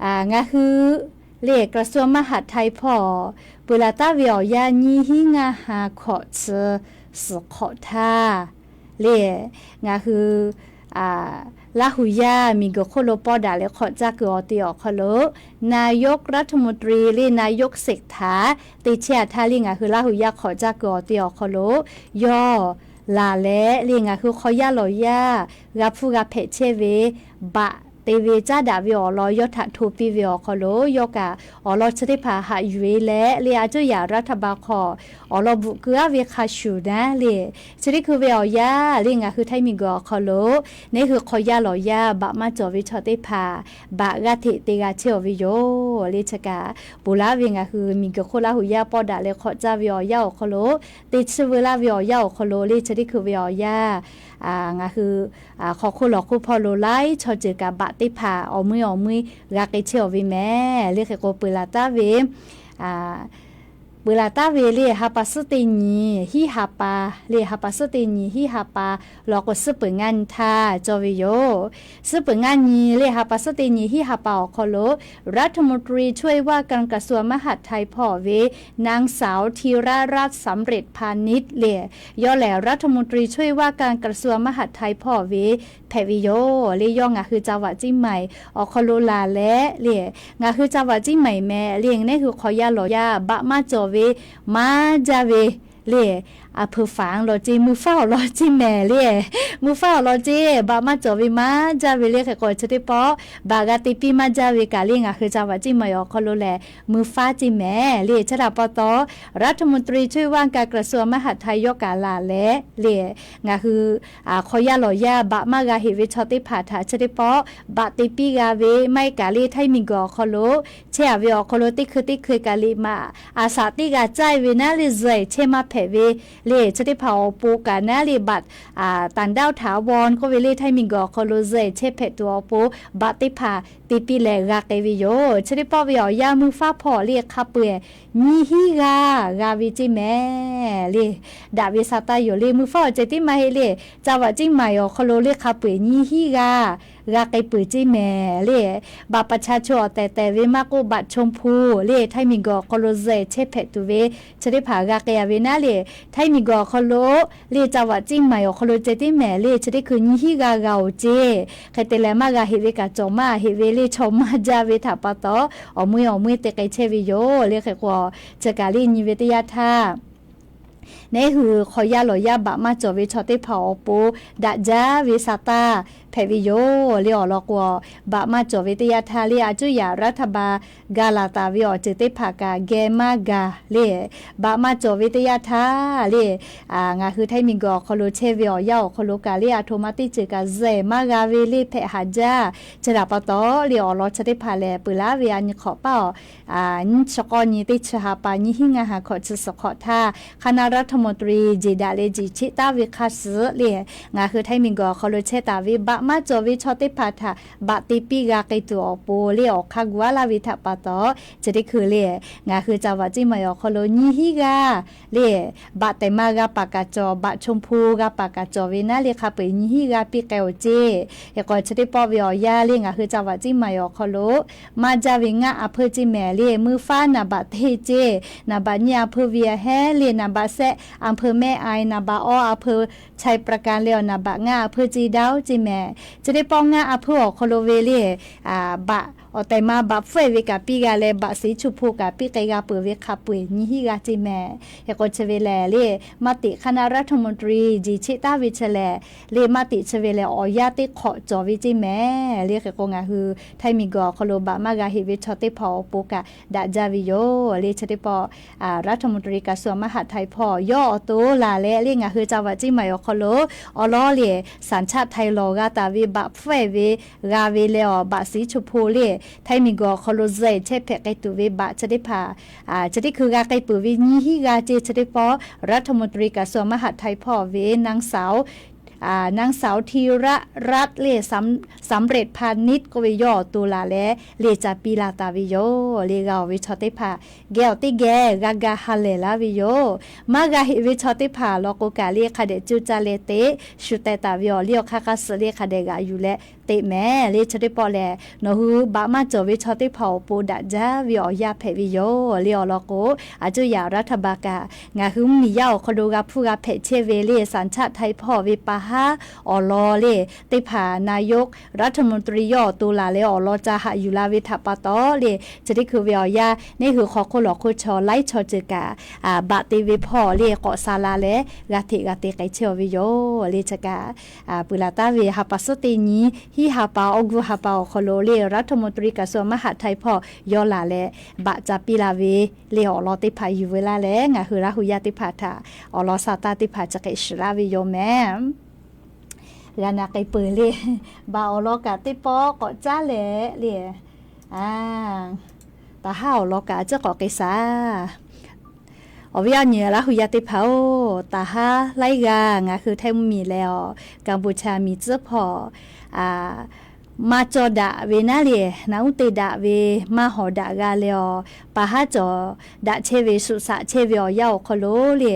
Ngaˬ hui le กระทรวงมหาดไทย hpawˇ peuˬ laˬ taˉ ve awˬ yanˇ nyiˇ hinˉ ngaˇ ha hkawꞈ chi suhˍ hk'awꞈ htaˇ le, ngaˬ hui Laˇ hu yaˇ miˬguiˬ hk'oˆ lo pawˇ daꞈ leh hk'awꞈ caˇ kuiˬ awˬ te awˬ hk'aw lo นายกรัฐมนตรี le นายกเศรษฐา te chehˇ a htaˇ le, ngaˬ hui Laˇ hu yaˇ hk'awꞈ caˇ kuiˬ awˬ te awˬ hk'aw lo yawˇ laˬ leh le, ngaˬ hui hk'aw yaˇ lawˬ yaˇ g'a hpfuhˇ g'a hpehꞈ chehˇ ve baꞈ te ve caˉ daꞈ ve awˬ lawn yawˇ htaꞈ hto piˇ ve awˬ hk'aw lo, yawˇ kaꞈ awˬ lawn chi teˇ hpaˍ haꞈ yuˬ e leh le, a cuˇ yaꞈ รัฐบาล hk'aw awˬ lawn bvuhꞈ keu aˉ ve hk'a shuˍ naˉ le, chi teˇ hkui ve awˬ yanˇ le, ngaˬ hui Htaiˇ miˬguiˬ awˬ hk'aw lo neˉ hui hk'aw yaˇ lawˬ yaˇ baꞈ maˇ cawˬ ve chaw teˇ hpaˍ baꞈ g'aˇ hteꞈ te g'a chehˇ aˬ ve yoˬ le. Chi kaꞈ ponˬ laˇ ve ngaˬ hui miˬguiˬ hk'oˆ Laˇ hu yaˇ pawˇ daꞈ leh hk'awꞈ caˇ ve awˬ yanˇ awˬ hk'aw lo, te chi veu laˇ ve awˬ yanˇ awˬ hk'aw lo le, chi teˇ hkui ve awˬ yanˇ ngaˬ hui hk'aw hk'oˆ lawˬ hk'oˆ hpawˇ lo laiˉ chaw ceuˬ kaꞈ baꞈ teˇ hpaˍ awˬ mui awˬ mui g'a k'ai chehˇ aˬ ve mehˍ le. Hk'e k'o peuˬ laˬ taˉ ve peuˬ laˬ taˉ ve le ha pa suhˉ teˇ nyi hiˉ ha pa le, ha pa suhˉ teˇ nyi hiˉ ha pa lawˬ k'o suhˉ peuˬ ngaˇ nyi htaˇ cawˇ ve yoˬ. Suhˉ peuˬ ngaˇ nyi le ha pa suhˉ teˇ nyi hiˉ ha pa awˬ hk'aw lo รัฐมนตรีช่วยว่าการกระทรวงมหาดไทย hpawˇ ve นางสาว ธีรรัตน์ สำเร็จพานิช le, yawˇ lehˬ รัฐมนตรีช่วยว่าการกระทรวงมหาดไทย hpawˇ ve hpehꞈ ve yoˬ le. Yawˇ ngaˬ hui จังหวัดเชียงใหม่ awˬ hk'aw lo laˬ leh le, ngaˬ hui จังหวัดเชียงใหม่ mehˍ le, neˉ hui hk'aw yaˇ lawˬ yaˇ baꞈ maˇ cawˬ ve maˇ jaˇ ve le, a hpeu faˍ lawˬ ceˇ, mui faˉ awˬ lawn ceˇ mehˍ le, mui faˉ awˬ lawn ceˇ baꞈ maˇ cawˬ ve maˇ jaˇ ve le. Hk'e k'o chi teˇ pawˆ baꞈ g'a te piˇ maˇ jaˇ ve kaꞈ le, ngaˬ hui จังหวัดเชียงใหม่ awˬ hk'aw lo lehˬ mui faˉ ceˇ mehˍ le. Chi htaꞈ pa taw รัฐมนตรีช่วยว่าการกระทรวงมหาดไทย yawˇ kaꞈ laˬ leh le, ngaˬ hui hk'aw yaˇ lawˬ yaˇ baꞈ maˇ g'a heꞈ ve chaw teˇ hpaˍ htaꞈ chi teˇ pawˆ baꞈ te piˇ g'a ve maˇ heˆ kaꞈ le, Htaiˇ miˬguiˬ awˬ hk'aw lo chehˇ aˍ ve awˬ hk'aw lo teˇ hkui teˇ hkui kaꞈ liꞈ maꞈ a shaꞈ teˇ g'a caˇ ve naˉ le, zuhꞈ chehˇ maˇ hpehꞈ ve le, chi teˇ hpaˍ awˬ pon kaꞈ naˉ le, baꞈ ต่างด้าวถาวร k'oˆ ve le, Htaiˇ miˬguiˬ awˬ hk'aw lo zuhꞈ chehˇ hpehꞈ tuˬ awˬ pon baꞈ teˇ hpaˍ te piˇ leh g'a k'ai ve yoˬ. Chi teˇ pawˆ ve awˬ yanˇ mui faˉ hpawˇ le hk'a peu-eˬ nyiˇ hinˉ g'aˇ g'a ve ceˇ mehˍ le. Daꞈ ve sa taˇ yoˬ le. Mui faˉ awˬ ceuˬ tiˉ maˇ heˆ le, จังหวัดเชียงใหม่ awˬ hk'aw lo le hk'a peu-eˬ nyiˇ hinˉ g'aˇ g'a k'ai peuˬ ceˇ mehˍ le. Baꞈ ประชาชน awˬ tehˬ tehˬ ve maˇ k'oˆ, baꞈ ชมพู le, Htaiˇ miˬguiˬ awˬ hk'aw lo zuhꞈ chehˇ hpehꞈ tuˬ ve chi teˇ hpaˍ g'a k'ai a ve naˉ le, Htaiˇ miˬguiˬ awˬ hk'aw lo le จังหวัดเชียงใหม่ awˬ hk'aw lo ceh tiˉ mehˍ le, chi teˇ hkui nyiˇ hinˉ g'aˇ g'a oˬ ceˇ. Hk'e te leh maˇ g'a heꞈ ve kaꞈ cawˬ maˇ heꞈ ve le, chaw maˇ jaˇ ve htaꞈ pa taw, awˬ mui awˬ mui te k'ai chehˇ ve yoˬ le. Hk'e k'o, chi kaꞈ le nyi ve teˇ yanˇ htaˇ neˉ hui hk'aw yaˇ lawˬ yaˇ baꞈ maˇ cawˬ ve chaw teˇ hpaˍ awˬ pon daꞈ jaˇ ve sa taˇ hpehꞈ ve yoˬ le. Awˬ lawn k'o, baꞈ maˇ cawˬ ve teˇ yanˇ htaˇ le, a cuˇ yaꞈ รัฐบาล ga laˬ taˍ ve awˬ ceuˬ teˇ hpaˍ kaꞈ geh maˇ gaˬ le, baꞈ maˇ cawˬ ve teˇ yanˇ htaˇ le, ngaˬ hui Htaiˇ miˬguiˬ awˬ hk'aw lo chehˇ ve awˬ yanˇ awˬ hk'aw lo kaꞈ le, a htoꞈ ma teˇ ceuˬ kaꞈ zuhꞈ maˇ g'a ve le hpehꞈ haˍ jaˇ. Chi htaꞈ pa taw le, awˬ lawn chi teˇ hpaˍ lehˬ peuˬ laˇ ve a nyi hk'awꞈ paˇ awˬ nyiˇ chi k'awˇ nyi teˇ chi ha pa nyiˇ hinˉ ngaˇ ha hkawꞈ chi suhˍ hk'awꞈ htaˇ, คณะรัฐมนตรี jeˬ daꞈ leh jeˬ cheˆ taˉ ve hk'a shuˍ le, ngaˬ hui Htaiˇ miˬguiˬ awˬ hk'aw lo chehˇ taˍ ve baꞈ maˇ cawˬ ve chaw teˇ hpaˍ htaꞈ baꞈ te piˇ g'a k'ai tuˬ awˬ pon le, awˬ hk'aˇ gu aˉ laˇ ve htaꞈ pa taw, chi teˇ hkui le, ngaˬ hui จังหวัดเชียงใหม่ awˬ hk'aw lo nyiˇ hinˉ g'aˇ le, baꞈ tehˬ ma g'a paˍ kaꞈ cawˬ, baꞈ ชมพู g'a paˍ kaꞈ cawˬ ve naˉ le, hk'a peu-eˬ nyiˇ hinˉ g'aˇ piˇ k'ai oˬ ceˇ. Hk'e k'o, chi teˇ pawˆ ve awˬ yanˇ le, ngaˬ hui จังหวัดเชียงใหม่ awˬ hk'aw lo maˇ jaˇ ve ngaˇ a hpeuˇ ceˇ mehˍ le, mui faˉ นับ baꞈ teˇ ceˇ, นับ nyiˇ a hpeuˇ ve a hehˉ le, นับ sehˆ a hpeuˇ แม่อาย, นับ awˇ a hpeuˇ ชัยปราการ le awˬ นับ ngaˇ a hpeuˇ ceˇ daˇ oˬ ceˇ mehˍ. Chi teˇ pawˆ ngaˇ a hpeuˇ awˬ hk'aw lo ve le, baꞈ awˬ tehˬ ma baꞈ hpfuhˆ-e ve kaꞈ piˇ g'a leh, baꞈ suhˍ iˉ chu hpu kaꞈ piˇ k'ai g'a peuˬ ve hk'a peu-eˬ nyiˇ hinˉ g'aˇ ceˇ mehˍ. Hk'e k'o chi ve lehˬ, le maˇ teꞈ hk'aˇ naˆ รัฐมนตรี jeˬ cheˆ taˍ ve chi lehˬ, le maˇ teꞈ chi ve lehˬ awˬ yanˇ teˇ hk'awꞈ cawˬ ve ceˇ mehˍ. Le hk'e k'o ngaˬ hui htaiˇ miˬ guiˬ awˬ hk'aw lo baꞈ maˇ g'a heꞈ ve chaw teˇ hpaˍ awˬ pon kaꞈ daꞈ jaˇ ve yoˬ. Le chi teˇ pawˆ รัฐมนตรีกระทรวงมหาดไทย hpawˇ yawˇ awˬ to laˬ leh, le ngaˬ hui จังหวัดเชียงใหม่ awˬ hk'aw lo awˬ lawn le สัญชาติไทย lawˬ g'a taˍ ve baꞈ hpfuhˆ-e ve g'a ve leh awˬ, baꞈ suhˍ iˉ chu hpu le htaiˇ miˬ guiˬ awˬ hk'aw lo zuhꞈ chehˇ hpehꞈ k'ai tuˬ ve baꞈ chi teˇ hpaˍ, chi teˇ hkui g'a k'ai peuˬ ve nyiˇ hinˉ g'aˇ ceˇ. Chi teˇ pawˆ รัฐมนตรีกระทรวงมหาดไทย hpawˇ ve นางสาว นางสาว ธีรรัตน์ le สำเร็จพานิช k'oˆ ve yawˇ awˬ to laˬ leh le ca piˇ la taˍ ve yoˬ. Le g'a-oˬ ve chaw teˇ hpaˍ geh awˬ teˇ geh g'a ga ha lehˬ laˇ ve yoˬ. Maˇ g'a heꞈ ve chaw teˇ hpaˍ law k'o kaꞈ le hk'a dehꞈ cuˇ caˇ leh teꞈ shu teh taˍ ve awˬ liˇ awˬ hk'aˇ hk'aˇ suh le hk'a dehꞈ g'aꞈ yuˬ leh teꞈ mehˍ. Le chi teˇ pawˆ lehˬ, nawˬ hui baꞈ maˇ cawˬ ve chaw teˇ hpaˍ awˬ pon daꞈ jaˇ ve awˬ yanˇ hpehꞈ ve yoˬ. Le awˬ lawn k'o, a cuˇ yaꞈ รัฐบาล kaꞈ ngaˬ hui mvuhˇmiˬ yaˇ awˬ hk'aw lo g'a hpfuhˇ g'a hpehꞈ chehˇ ve le สัญชาติไทย hpawˇ ve pa haˉ awˬ lawn le teˇ hpaˍ นายกรัฐมนตรี yawˇ awˬ to laˬ leh awˬ lawn ca haꞈ yuˬ la ve htaꞈ pa taw le, chi teˇ hkui ve awˬ yanˇ neˇ hui hk'aw hk'oˆ lawˬ hk'oˆ chaw laiˉ chaw ceuˬ kaꞈ baꞈ te ve hpawˇ le k'awꞈ sha la leh g'a hteꞈ g'a te k'ai chehˇ-aw ve yoˬ. Le chi kaꞈ peuˬ laˬ taˍ ve ha pa suhˉ teˇ nyi hiˉ ha pa awˬ gu ha pa awˬ hk'aw lo le รัฐมนตรีกระทรวงมหาดไทย hpawˇ yawˇ laˬ leh baꞈ ca piˇ la ve le awˬ lawn teˇ hpaˍ yuˬ veu laˇ leh ngaˬ hui Laˇ hu yaˇ teˇ hpaˍ htaꞈ awˬ lawn sha taˇ teˇ hpaˍ chi hk'e shiˍ laˇ ve yoˬ mehˍ. G'a na k'ai peuˬ le, baꞈ awˬ lawn kaꞈ teˇ pawˆ k'awꞈ caˉ leh le, taˍ haˉ awˬ lawn kaꞈ a ciˉ k'awꞈ k'ai shaˍ. Awˬ viˉ awˬ nyi Laˇ hu yaˇ teˇ hpaˍ-oˬ, taˍ haˉ laiˉ g'aˇ ngaˬ hui htaiˇ mvuhˇmiˬ leh awˬ Kaˍ bu cha miˬ tcuhˉ hpawˇ maˇ cawˇ daꞈ ve naˉ le, naꞈ uˉ te daꞈ ve maˇ hawˍ daꞈ g'a leh awˬ, pa haˉ cawˬ daꞈ chehˇ ve shuꞈ shaꞈ chehˇ ve awˬ yanˇ awˬ hk'aw lo le,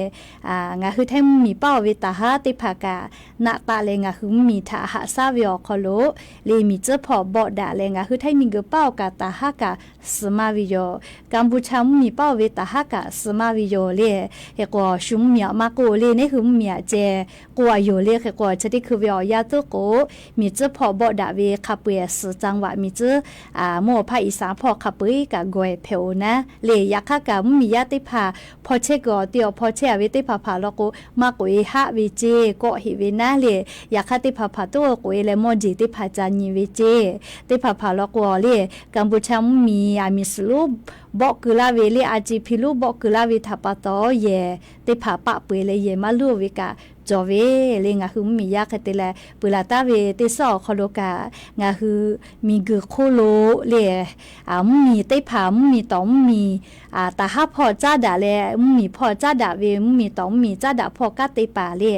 ngaˬ hui htaiˇ mvuhˇmiˬ paˉ-oˬ ve taˍ haˉ teˇ hpaˍ kaꞈ naˆ taˆ leh ngaˬ hui mvuhˇmiˬ htaꞈ haꞈ shaˉ ve awˬ hk'aw lo le miˬ tcuhˉ hpawˇ bawˆ daꞈ leh ngaˬ hui htaiˇ miˬ guiˬ paˉ-oˬ kaꞈ taˍ haˉ kaꞈ suh maˇ ve yoˬ. Kaˍ bu cha mvuhˇmiˬ paˉ-oˬ ve taˍ haˉ kaꞈ suh maˇ ve yoˬ le. Hk'e k'o shu mvuhˇmiˬ aꞈ maˇ k'oˆ le, neˇ hui mvuhˇmiˬ aꞈ ceh k'oˆ a yoˬ le. Hk'e k'o chi teˇ hkui ve awˬ yanˇ tuˉ k'o, miˬ tcuhˉ hpawˇ bawˆ daꞈ ve hk'a peu-eˬ suhˍ จังหวัด miˬ tcuhˉ mvuhˇ awˬ hpaˇ อีสาน hpawˇ hk'a peu-eˬ kaꞈ gawˬ-e hpehꞈ-oˬ naˉ le. Yaꞈ hk'aˇ kaꞈ mvuhˇmiˬ yaˇ teˇ hpaˍ hpaw chehˇ kuiˬ awˬ te awˬ hpaw chehˇ-a ve teˇ hpaˍ hpaˍ law k'o, maˇ k'oꞈ-e haˆ ve ceˇ kawˆ heꞈ ve naˉ le. Yaꞈ hk'aˇ teˇ hpaˍ hpaˍ tuˉ k'oꞈ-e leh mawˇ jeˬ teˇ hpaˍ ca nyi ve ceˇ. Teˇ hpaˍ hpaˍ law k'o le, Kaˍ bu cha mvuhˇmiˬ aˬ miˍ suhˍ lonˉ bawˆ keu laˇ ve le, R G P lonˉ bawˆ keu laˇ ve htaꞈ pa taw yehˬ teˇ hpaˍ paˆ peu-eˬ leh yehˬ maˇ luˇ-oˬ ve kaꞈ cawˬ ve le. Ngaˬ hui mvuhˇmiˬ yaˇ hk'e te leh peuˬ laˬ taˍ ve teˇ suhˉ awˬ hk'aw lo kaꞈ ngaˬ hui miˬ guiˬ hk'oˆ lo le, mvuhˇmiˬ teˇ hpaˍ mvuhˇmiˬ tawˍ mvuhˇmiˬ taˍ haˉ hpawˇ caˉ daꞈ leh mvuhˇmiˬ hpawˇ caˉ daꞈ ve mvuhˇmiˬ tawˍ mvuhˇmiˬ caˉ daꞈ hpawˇ kanˉ te paˍ le,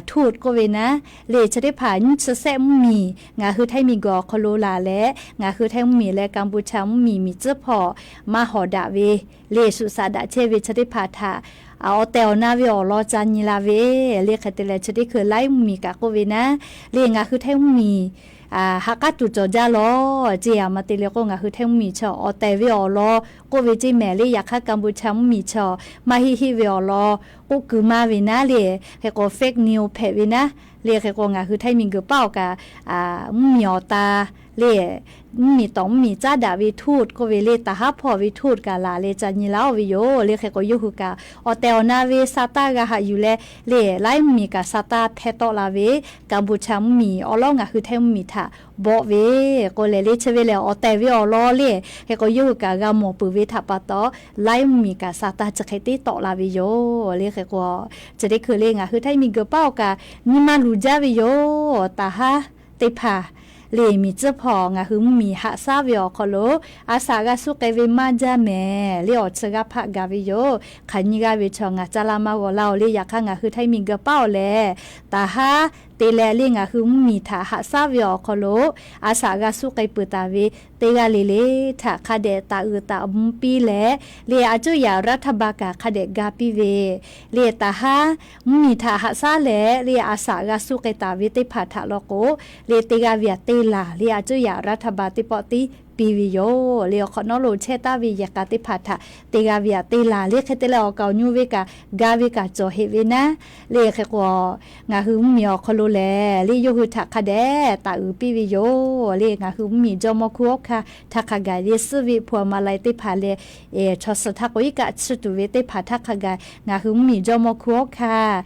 ทูต k'oˆ ve naˉ le, chi teˇ hpaˍ nyiˇ chi sehˆ mvuhˇmiˬ ngaˬ hui htaiˇ miˬ guiˬ awˬ hk'aw lo laˬ leh ngaˬ hui htaiˇ mvuhˇmiˬ leh Kaˍ bu cha mvuhˇmiˬ miˬ tcuhˉ hpawˇ maˇ hawˍ daꞈ ve le, shuꞈ shaꞈ daꞈ chehˇ ve chi teˇ hpaˍ htaꞈ awˬ tehˬ awˬ na ve awˬ lawn ca nyi la ve le. Hk'e te leh chi teˇ hkui laiˉ mvuhˇmiˬ kaꞈ k'oˆ ve naˉ le, ngaˬ hui htaiˇ mvuhˇmiˬ ha k'aˉ tuˬ cawˬ jaˇ lawˬ ceˇ. Aˬ ma te leh k'o ngaˬ hui htaiˇ mvuhˇmiˬ chaw awˬ tehˬ ve awˬ lawn k'oˆ ve ceˇ mehˍ le. Yaꞈ hk'aˇ Kaˍ bu cha mvuhˇmiˬ chaw maˇ heˆ heˆ ve awˬ lawn k'oˆ keu maˇ ve naˉ le, hk'e k'o fake news hpehꞈ ve naˉ le. Hk'e k'o ngaˬ hui htaiˇ miˬ guiˬ paˉ-oˬ kaꞈ mvuhˇmiˬ awˬ ta le, mvuhˇmiˬ tawˍ mvuhˇmiˬ caˉ daꞈ ve ทูต k'oˆ ve le, taˍ haˉ hpawˇ ve ทูต kaꞈ laˬ leh ca nyi laˇ-oˬ ve yoˬ le. Hk'e k'o yawˇ hui kaꞈ awˬ tehˬ awˬ na ve sa taˇ g'a haꞈ yuˬ leh le, laiˉ mvuhˇmiˬ kaꞈ sa taˇ hpehˇ tawˆ la ve, Kaˍ bu cha mvuhˇmiˬ awˬ lawˉ ngaˬ hui htaiˇ mvuhˇmiˬ htaꞈ bawˆ ve k'o lehˬ le, chi ve lehˬ awˬ tehˬ ve awˬ lawn le. Hk'e k'o yawˇ hui kaꞈ g'a mawˬ peuˬ ve htaꞈ pa taw laiˉ mvuhˇmiˬ kaꞈ sa taˇ chi hk'e te tawˆ la ve yoˬ le. Hk'e k'o chi teˇ hkui le ngaˬ hui htaiˇ miˬ guiˬ paˉ-oˬ kaꞈ nyi ma luˬ jaˇ ve yoˬ. Taˍ haˉ teˇ hpaˍ le miˬ tcuhˉ hpawˇ ngaˬ hui mvuhˇmiˬ haꞈ shaˉ ve awˬ hk'aw lo a shaꞈ g'a suh k'ai ve maˇ jaˇ mehˍ le, awˬ chi g'aˇ hpaˆ gaˬ ve yoˬ. Hk'aˬ nyi g'aˇ ve chaw ngaˬ caˇ laˇ maˇ g'aw laˇ-oˬ le. Yaꞈ hk'aˇ ngaˬ hui htaiˇ miˬ guiˬ paˉ-oˬ lehˬ, taˍ haˉ te leh le ngaˬ hui mvuhˇmiˬ htaꞈ haꞈ shaˉ ve awˬ hk'aw lo a shaꞈ g'a suh k'ai peuˬ taˍ ve teˇ g'aˇ le le htaꞈ hk'a dehꞈ taˍ uiˍ taˍ mvuh piˇ leh le, a cuˇ yaꞈ รัฐบาล kaꞈ hk'a dehꞈ ga piˇ ve le, taˍ haˉ mvuhˇmiˬ htaꞈ haꞈ shaˉ leh le a shaꞈ g'a suh k'ai taˍ ve teˇ hpaˍ htaꞈ law k'o le, teˇ g'aˇ ve aꞈ teˇ laˬ le, a cuˇ yaꞈ รัฐบาล teˇ pawˆ tiˉ piˇ ve yoˬ le. Awˬ hk'awꞈ nawˉ lo chehˇ taˍ ve yehˬ k'a teˇ hpaˍ htaꞈ te g'a ve aꞈ te laˬ le. Hk'e te leh awˬ kaˍ awˬ nu ve kaꞈ ga ve kaꞈ cawˬ heꞈ ve naˉ le. Hk'e k'o, ngaˬ hui mvuhˇmiˬ awˬ hk'aw lo lehˬ le, yawˇ hui htaꞈ hk'a dehꞈ taˍ uiˍ piˇ ve yoˬ le. Ngaˬ hui mvuhˇmiˬ jawˇmawˇ hk'u hawˉ hkaˇ htaˇ hk'a gaˬ ve suhˉ ve hpu a ma lai teˇ hpaˍ leh, chaw suhˍ htaˇ k'o iˉ kaˆ tsuhˇ tuˬ ve teˇ hpaˍ htaˇ hk'a gaˬ ngaˬ hui mvuhˇmiˬ jawˇmawˇ hk'u hawˉ hkaˇ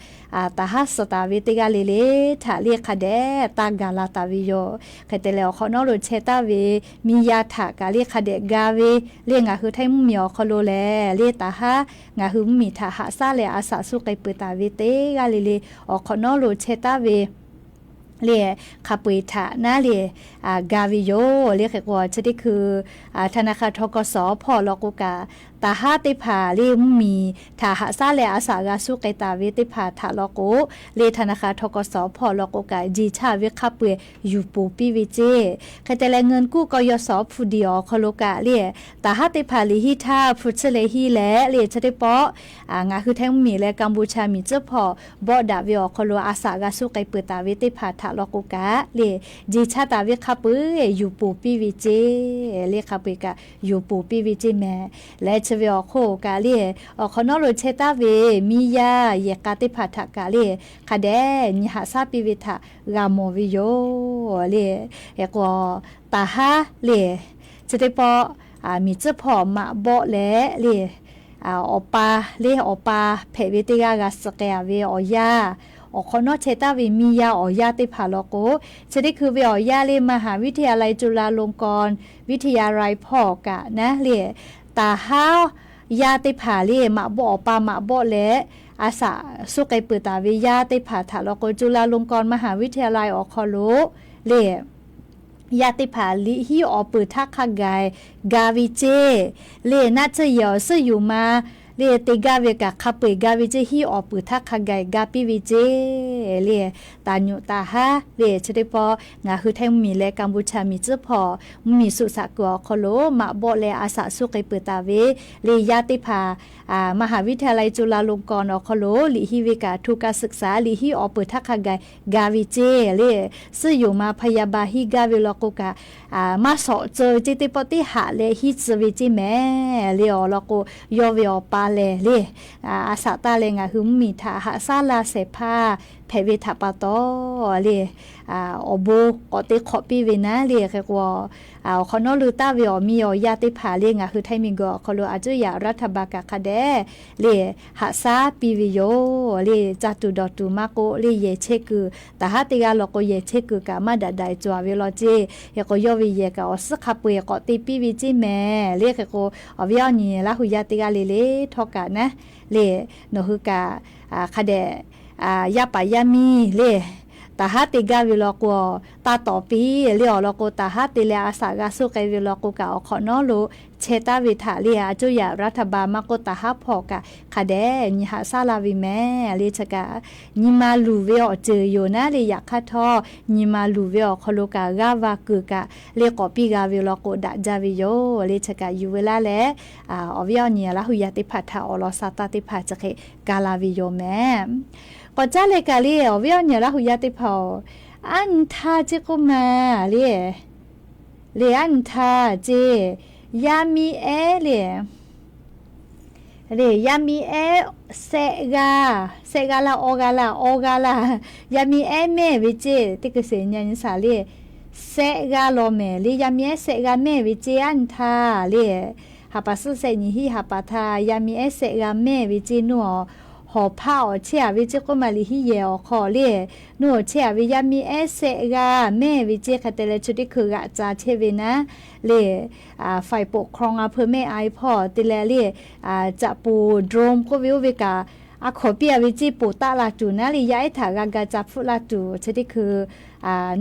taˍ haˉ suh taˍ ve teˇ g'aˇ le le htaꞈ le hk'a dehꞈ taˇ gaˬ la taˍ ve yoˬ. Hk'e te leh awˬ hk'awꞈ nawˉ lo chehˇ taˍ ve miˇ yaˇ htaꞈ kaꞈ le hk'a dehꞈ ga ve le. Ngaˬ hui Htaiˇ mvuhˇmiˬ awˬ hk'aw lo lehˬ le, taˍ haˉ ngaˬ hui mvuhˇmiˬ htaꞈ haꞈ shaˉ leh a shaꞈ suh k'ai peuˬ taˍ ve teˇ g'aˇ le le awˬ hk'awꞈ nawˉ lo chehˇ taˍ ve le, hk'a peu-eˬ htaꞈ naˉ le ga ve yoˬ le. Hk'e k'o, chi teˇ hkui ธนาคาร ทกส hpawˇ awˬ lawn k'o kaꞈ, taˍ haˉ teˇ hpaˍ le mvuhˇmiˬ htaꞈ haꞈ shaˉ leh a shaꞈ g'a suh k'ai taˍ ve teˇ hpaˍ htaꞈ lawn k'o le, ธนาคาร ทกส hpawˇ awˬ lawn k'o kaꞈ, jeˬ chaˇ ve hk'a peu-eˬ yuˬ poˬ piˇ ve ceˇ. Hk'e te leh เงินกู้ กยศ hpu diˬ awˬ hk'aw lo kaꞈ le, taˍ haˉ teˇ hpaˍ liꞈ hiˆ htaˇ hpu tsuhˇ leh hiˆ leh le, chi teˇ pawˆ ngaˬ hui Htaiˇ mvuhˇmiˬ leh Kaˍ mvuhˇ cha miˬ tcuhˉ hpawˇ bawˆ daꞈ ve awˬ hk'aw lo a shaꞈ g'a suh k'ai peuˬ taˍ ve teˇ hpaˍ htaꞈ lawn k'o kaꞈ le, jeˬ chaˇ taˍ ve hk'a peu-eˬ yuˬ poˬ piˇ ve ceˇ. Le hk'a peu-eˬ kaꞈ yuˬ poˬ piˇ ve ceˇ mehˍ. Leh chi ve awˬ hk'oˆ kaꞈ le, awˬ hk'awꞈ nawˉ lo chehˇ taˍ ve miˇ yaˇ yehˬ k'a teˇ hpaˍ htaꞈ kaꞈ le, hk'a dehꞈ nyi haꞈ shaˉ piˇ ve htaꞈ g'a mawˬ ve yoˬ le. Hk'e k'o, taˍ haˉ le, chi teˇ pawˆ miˬ tcuhˉ hpawˇ maꞈ bawˆ leh le, awˬ pa le, awˬ pa hpehꞈ ve teˇ g'aˇ g'a suh k'ai-a ve awˬ yaˇ, awˬ hk'awꞈ nawˉ chehˇ taˍ ve miˇ yaˇ awˬ yaˇ teˇ hpaˍ lawn k'o, chi teˇ hkui ve awˬ yaˇ le มหาวิทยาลัยจุฬาลงกรณ์วิทยาลัย hpawˇ kaꞈ naˉ le, taˍ haˉ yaˇ teˇ hpaˍ le maꞈ bawˆ, awˬ pa maꞈ bawˆ leh a shaꞈ suh k'ai peuˬ taˍ ve yaˇ teˇ hpaˍ htaꞈ lawn k'o, จุฬาลงกรณ์มหาวิทยาลัย awˬ hk'aw lo le, yaˇ teˇ hpaˍ liꞈ hiˆ awˬ peuˬ htaˇ hk'a gaˬ ga ve ceˇ. Le naˆ tsuhˇ yehˬ awˬ suhˉ yuˬ ma le te gaˇ ve kaꞈ hk'a peu-eˬ ga ve ceˇ, hiˆ awˬ peuˬ htaˇ hk'a gaˬ ga piˇ ve ceˇ. Le taˍ nyoꞈ taˍ haˉ le chi teˇ pawˆ ngaˬ hui Htaiˇ mvuhˇmiˬ leh Kaˍ mvuhˇ cha miˬ tcuhˉ hpawˇ mvuhˇmiˬ suh shaꞈ kuiˬ awˬ hk'aw lo maꞈ bawˆ leh a shaꞈ suh k'ai peuˬ taˍ ve le yaˇ teˇ hpaˍ มหาวิทยาลัยจุฬาลงกรณ์ awˬ hk'aw lo liꞈ hiˆ ve kaꞈ ทุนการศึกษา liꞈ hiˆ awˬ peuˬ htaˇ hk'a gaˬ ga ve ceˇ. Le suhˉ yuˬ ma พยาบาล hiˆ gaˇ ve law k'o kaꞈ, maˇ shawˍ tcuh ve ceˇ, teˇ pawˆ teˇ haꞈ leh hiˆ tcuh ve ceˇ mehˍ. Le awˬ lawn k'o, yawˇ ve awˬ pa lehˬ le, a shaꞈ taˇ leh ngaˬ hui mvuhˇmiˬ htaꞈ haꞈ shaˉ la shehˍ hpaˇ hpehꞈ ve htaꞈ pa taw le, awˬ bon k'awꞈ te hk'awꞈ piˇ ve naˉ le. Hk'e k'o, awˬ hk'awꞈ nawˉ lo taˍ ve awˬ miˇ awˬ yaˇ teˇ hpaˍ le ngaˬ hui Htaiˇ miˬguiˬ awˬ hk'aw lo a cuˇ yaꞈ รัฐบาล kaꞈ hk'a dehꞈ le haꞈ shaˉ piˇ ve yoˬ. Le ca tuˬ dawˬ tuˬ maˇ k'oˆ le, yehˬ chehˇ kuiˬ taˍ haˉ teˇ g'aˇ law k'o, yehˬ chehˇ kuiˬ kaꞈ maˇ daꞈ daꞈ cawˬ ve law ceˇ. Hk'e k'o, yawˇ ve yehˬ kaꞈ awˬ suhˉ hk'a peu-eˬ k'awꞈ te piˇ ve ceˇ mehˍ. Le hk'e k'o, awˬ viˉ awˬ nyi Laˇ hu yaˇ teˇ g'aˇ le le htawˇ kaꞈ naˉ le, nawˬ hui kaꞈ hk'a dehꞈ yaˇ paˍ yaˇ miˇ le taˍ haˉ te gaˇ ve law k'o, taˇ tawˍ piˇ le. Awˬ lawn k'o, taˍ haˉ te leh a shaꞈ g'a suh k'ai ve law k'o kaꞈ, awˬ hk'awꞈ nawˉ lo chehˇ taˍ ve htaꞈ le a cuˇ yaꞈ รัฐบาล maˇ k'oˆ, taˍ haˉ hpawˇ kaꞈ hk'a dehꞈ nyi haꞈ shaˉ la ve mehˍ. Le chi kaꞈ nyi ma luˬ ve awˬ ceuˬ yoˬ naˉ le. Yaꞈ hk'aˇ htawˇ, nyi ma luˬ ve awˬ hk'aw lo kaꞈ g'aˇ va kuiˬ kaꞈ le k'awꞈ piˇ g'a ve law k'o, daꞈ jaˇ ve yoˬ. Le chi kaꞈ yuˬ ve laˇ leh, awˬ viˉ awˬ nyi Laˇ hu yaˇ teˇ hpaˍ htaꞈ awˬ lawn sha taˇ teˇ hpaˍ chi hk'e ga la ve yoˬ mehˍ. K'awꞈ caˉ leh kaꞈ le, awˬ viˉ awˬ nyi Laˇ hu yaˇ teˇ hpaˍ-oˬ, aˉ nyi htaˇ ceˇ k'oˆ ma le, le aˉ nyi htaˇ ceˇ, yaˇ miˇ ehˉ le, le yaˇ miˇ ehˉ shehˆ g'aˇ, shehˆ g'aˇ laˇ, awˇ g'aˇ laˇ, awˇ g'aˇ laˇ, yaˇ miˇ ehˉ mehˇ ve ceˇ. Teˇ hkui sheˍ nyi nyi shaˍ le, shehˆ g'aˇ law mehˍ le. Yaˇ miˇ ehˉ shehˆ g'aˇ mehˇ ve ceˇ aˉ nyi htaˇ le, ha pa suhˉ shehˆ nyi hiˆ ha pa htaˇ yaˇ miˇ ehˉ shehˆ g'aˇ mehˇ ve ceˇ. Nuˇ awˬ hawˍ hpaˇ awˬ chehˇ-a ve ceˇ k'oˆ ma liꞈ hiˆ yehˬ awˬ hk'aw le, nuˇ awˬ chehˇ-a ve yaˇ miˇ ehˉ shehˆ g'aˇ mehˇ ve ceˇ. Hk'e te leh chi teˇ hkui g'aꞈ ca chehˇ ve naˉ le, ฝ่ายปกครอง a hpeu mehˆ a e hpawˇ te leh le, caꞈ poˍ drone k'oˆ ve oˇ ve kaꞈ, a hkawnˍ piˇ-a ve ceˇ poˍ taˆ la tuˬ naˉ le, yaˇ ehˉ htaꞈ g'a ga ca hpfuhˆ la tuˬ chi teˇ hkui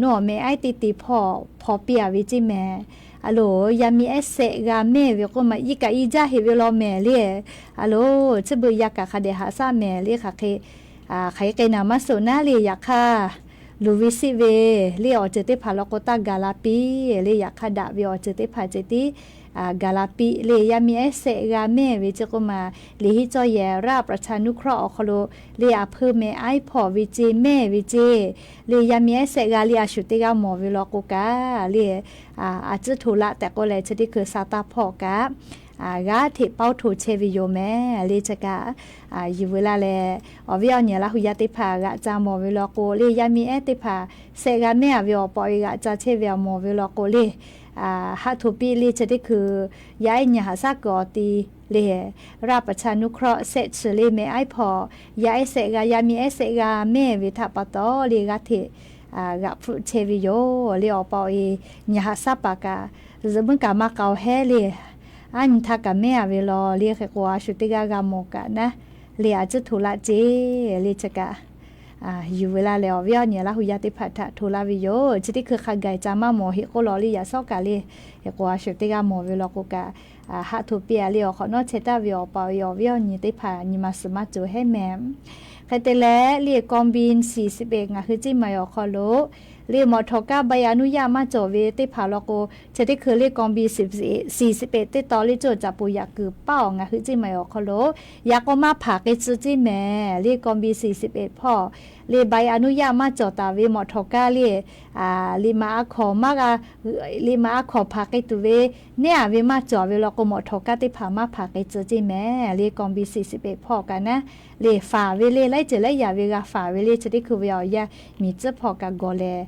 nuˇ awˬ mehˆ a e teˇ te hpawˇ hpaw piˇ-a ve ceˇ mehˍ. A loˬ, yaˇ miˇ ehˉ shehˆ g'aˇ mehˇ ve k'oˆ ma iˉ kaꞈ iˉ jaˇ heꞈ ve law mehˍ le. A loˬ, chi beuꞈ yaˇ kaꞈ hk'a dehꞈ haꞈ shaˉ mehˍ le. Hk'aˬ hk'e, hk'aˬ hk'e k'ai naˍ maˇ suh naˉ le, yaꞈ hk'aˇ luˬ ve siˆ ve le awˬ ceuˬ teˇ hpaˍ law k'o taˇ gaˬ la piˇ le. Yaꞈ hk'aˇ daꞈ ve awˬ ceuˬ teˇ hpaˍ ceh tiˉ gaˬ la piˇ le. Yaˇ miˇ ehˉ sehˆ g'a mehˇ ve ceˇ k'oˆ ma, liꞈ henˇ cawˇ yehˬ ราชประชานุเคราะห์ awˬ hk'aw lo le, a hpeu meh aiˉ hpawˇ ve ceˇ mehˇ ve ceˇ le, yaˇ miˇ ehˉ sehˆ g'a le, a shu teˇ g'aˇ mawˬ ve law k'o kaꞈ le, a tcuhˇ hto laˆ tehꞈ k'oˆ leh, chi teˇ hkui sa taˇ hpawˇ kaꞈ g'aˇ hteꞈ paoˇ hto chehˇ ve yoˬ meh le. Chi kaꞈ yuˬ veu laˇ leh, awˬ viˉ awˬ nyi Laˇ hu yaˇ teˇ hpaˍ g'aꞈ ca mawˬ ve law k'o le, yaˇ miˇ ehˉ teˇ hpaˍ sehˆ g'a mehˇ a ve awˬ pa awˬ e g'aꞈ ca chehˇ ve a mawˬ ve law k'o le, haˆ hto piˇ le. Chi teˇ hkui yaˇ ehˉ nyi haꞈ shaˉ kuiˬ awˬ ti le, ราชประชานุเคราะห์ sehˆ chi le meh aiˉ hpawˇ, yaˇ ehˉ sehˆ g'a, yaˇ miˇ ehˉ sehˆ g'a mehˇ ve htaꞈ pa taw le, g'aˇ hteꞈ g'aꞈ hpfuhˆ chehˇ ve yoˬ le. Awˬ pa awˬ e nyi haꞈ shaˉ paˍ kaꞈ zuhꞈ muiˉ kaꞈ maˇ k'aoˍ hehˉ le, aˉ nyi htaˇ kaꞈ mehˇ a ve law le. Hk'e k'o, a shu teˇ g'aˇ g'a mawˬ kaꞈ naˉ le, a tcuhˇ hto laˆ ceˇ le. Chi kaꞈ yuˬ veu laˇ leh, awˬ viˉ awˬ nyi Laˇ hu yaˇ teˇ hpaˍ htaꞈ hto laˇ ve yoˬ. Chi teˇ hkui hk'a gaˬ ca maˇ mawˬ heˆ k'oˆ law le, yaꞈ shawˉ kaꞈ le, hk'e k'o, a shu teˇ g'aˇ mawˬ ve law k'o kaꞈ, haˆ hto piˇ a le. Awˬ hk'awꞈ nawˉ chehˇ taˍ ve awˬ pa awˬ e awˬ viˉ awˬ nyi teˇ hpaˍ nyi ma suhˍ maˇ cawˬ hehˉ meh. Hk'e te leh le, กองบินสี่สิบเอ็ด ngaˬ hui ceˇ ma awˬ hk'aw lo le, mawꞈ htawˍ kaˇ ใบอนุญาต maˇ cawˬ ve teˇ hpaˍ law k'o, chi teˇ hkui le กองบินสี่สิบเอ็ด teˇ taw le, coˇ caꞈ poˬ yaꞈ kuiˬ paˉ awˬ ngaˬ hui ceˇ ma awˬ hk'aw lo yaꞈ k'aw maˇ hpanˍ k'ai tcuh ceˇ meh le. กองบินสี่สิบเอ็ด hpawˇ le, ใบอนุญาต maˇ cawˬ taˍ ve mawꞈ htawˍ kaˇ le, liꞈ maˍ a hkawˍ maˇ g'a, liꞈ maˍ a hkawˍ hpanˍ k'ai tuˬ ve neˉ a ve maˇ cawˬ ve law k'o, mawꞈ htawˍ kaˇ teˇ hpaˍ maˇ hpanˍ k'ai tcuh ceˇ meh le. กองบินสี่สิบเอ็ด hpawˇ kaꞈ naˉ le, faˍ ve le, laiˉ ceuˬ laiˉ yaꞈ ve g'a faˍ ve le. Chi teˇ hkui ve awˬ yanˇ miˬ tcuhˉ hpawˇ kaꞈ gawˬ lehˬ,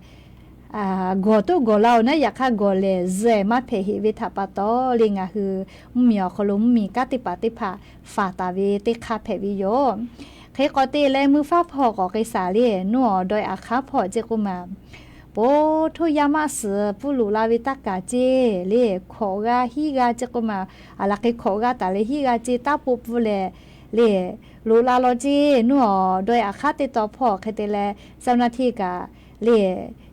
gawˬ toˉ gawˬ la-oˬ naˉ, yaꞈ hk'aˇ gawˬ lehˬ zuhꞈ maˇ hpehꞈ heˆ ve htaꞈ pa taw le, ngaˬ hui mvuhˇmiˬ awˬ hk'aw lo mvuhˇmiˬ kanˉ teˇ hpaˍ teˇ hpaˍ faˍ taˍ ve teˇ hk'aˇ hpehꞈ ve yoˬ. Hk'e k'awꞈ te leh, mvuhˇ faˉ hpawˇ k'awꞈ k'ai shaˍ le, nuˇ awˬ daweh aˬ hk'aˉ hpawˇ ceˇ k'oˆ ma, po htoˇ yaˇ maˆ suhˍ pfuhˇ loꞈ la ve taˇ kaˍ ceˇ le, hkawꞈ g'aˇ hiˉ g'aˇ ceˇ k'oˆ ma, aˬ laˬ hk'e hkawꞈ g'aˇ taˍ leh hiˉ g'aˇ ceˇ taˇ poˆ pfuhˇ leh le, loꞈ la law ceˇ. Nuˇ awˬ daweh aˬ hk'aˉ teˇ taw hpawˇ hk'e te leh, เจ้าหน้าที่ kaꞈ le,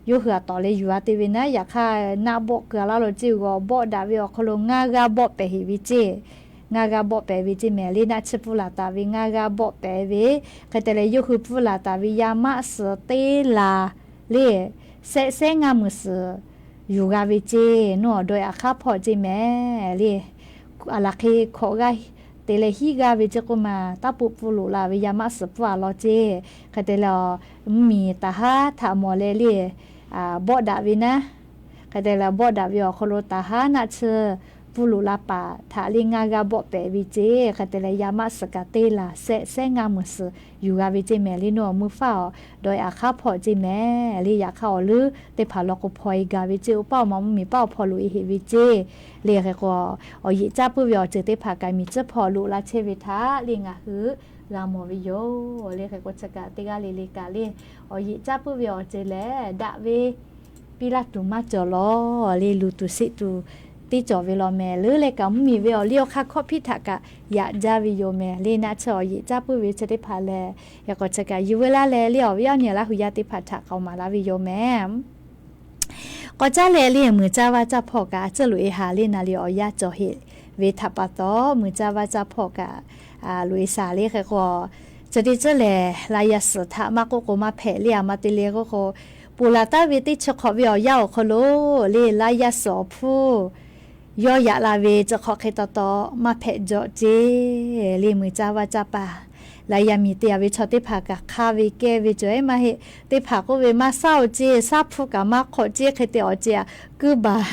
yawˇ hui aꞈ tawˍ leh yuˬ a te ve naˉ, yaꞈ hk'aˇ naˆ bawˆ keu a laˇ law ceˇ, g'awˬ bawˆ daꞈ ve awˬ hk'aw lo ngaˇ g'aˇ bawˆ pehˍ heˆ ve ceˇ. Ngaˇ g'aˇ bawˆ pehˍ ve ceˇ meh le, naˆ tsuhˇ pfuhˇ laˬ taˍ ve ngaˇ g'aˇ bawˆ pehˍ ve, hk'e te leh yawˇ hui pfuhˇ laˬ taˍ ve yaˇ maˆ suhˍ teˇ laˬ le, sehˆ sehˉ ngaˇ meuˍ suhˍ yuˬ g'a ve ceˇ. Nuˇ awˬ daweh aˬ hk'aˉ hpawˇ ceˇ meh le, aˬ laˬ hk'e hkawꞈ g'aˇ te leh hiˉ g'aˇ ve ceˇ k'oˆ ma, taˇ poˆ pfuhˇ loꞈ la ve yaˇ maˆ suhˍ pfuhˇ a law ceˇ. Hk'e te leh, mvuhˇmiˬ taˍ haˉ htaꞈ mawˬ leh le, bawˆ daꞈ ve naˉ, hk'e te leh bawˆ daꞈ ve awˬ hk'aw lo taˍ haˉ naˆ tsuhˇ pfuhˇ loꞈ la paˍ htaꞈ le ngaˇ g'aˇ bawˆ pehˍ ve ceˇ. Hk'e te leh yaˇ maˆ suhˍ kaꞈ teˇ laˬ sehˆ sehˉ ngaˇ meuˍ suhˍ yuˬ g'a ve ceˇ meh le. Nuˇ awˬ mvuhˇ faˉ awˬ daweh aˬ hk'aˉ hpawˇ ceˇ meh le, yaꞈ hk'aˇ awˬ leuˉ teˇ hpaˍ law k'o hpaw e gaˬ ve ceˇ, oˇ paˆ awˬ ma mvuhˇmiˬ paˆ awˬ hpaw loꞈ e heˆ ve ceˇ. Le hk'e k'o, awˬ yeꞈ caˇ puiˉ ve awˬ ceuˬ teˇ hpaˍ kaꞈ miˬ tcuhˉ hpawˇ loꞈ la chehˇ ve htaꞈ le ngaˬ hui g'a mawˬ ve yoˬ. Le hk'e k'o, chi kaꞈ teˇ g'aˇ le le kaꞈ le, awˬ yeꞈ caˇ puiˉ ve awˬ ceuˬ lehˬ, daꞈ ve piˇ laˇ tuˬ maˇ cawˬ law le, luˬ tuˬ sheˆ tuˬ teˇ cawˬ ve law meh. Leuˉ leh kaꞈ mvuhˇmiˬ ve awˬ liˇ awˬ hk'aˇ hkawˇ hpiˆ htaꞈ kaꞈ yaꞈ jaˇ ve yoˬ meh. Le naˆ tsuhˇ awˬ yeꞈ caˇ puiˉ ve chi teˇ hpaˍ lehˬ, yaꞈ k'aw chi kaꞈ yuˬ veu laˇ leh le, awˬ viˉ awˬ nyi Laˇ hu yaˇ teˇ hpaˍ htaꞈ k'aoˍ maˍ laˇ ve yoˬ meh. K'awꞈ caˉ leh le, muiˬ caˇ vaˇ caˇ hpawˇ kaꞈ a tcuhˉ loꞈ e haˍ le, naˍ liꞈ awˬ yanˇ cawˬ heˆ ve htaꞈ pa taw, muiˬ caˇ vaˇ caˇ hpawˇ kaꞈ loꞈ e shaˍ le hk'e k'o, chi teˇ ceuˬ lehˬ, laˇ yaˇ suhˍ htaꞈ maˇ k'oˆ k'o maˇ hpehꞈ le. A ma te le k'oˆ k'o, ponˬ laˬ taˉ ve teˇ chi hk'awꞈ ve awˬ yanˇ awˬ hk'aw lo le, laˇ yaˇ suhˍ awˬ hpfuhˇ yawˇ yaꞈ la ve chi hk'awꞈ hk'e taw taw maˇ hpehꞈ jawꞈ ceˇ. Le muiˬ caˇ vaˇ caˇ paˍ laˇ yaˇ miˬ te a ve chaw teˇ hpaˍ kaꞈ hk'aˇ ve kehˇ ve cawˬ ehˉ maˇ heˆ. Teˇ hpaˍ k'oˆ ve, maˇ shaˉ-oˬ ceˇ, shaˉ hpuˇ kaꞈ maˇ hk'awꞈ ceˇ, hk'e te awˬ ceˇ a, kuiˇ baˬ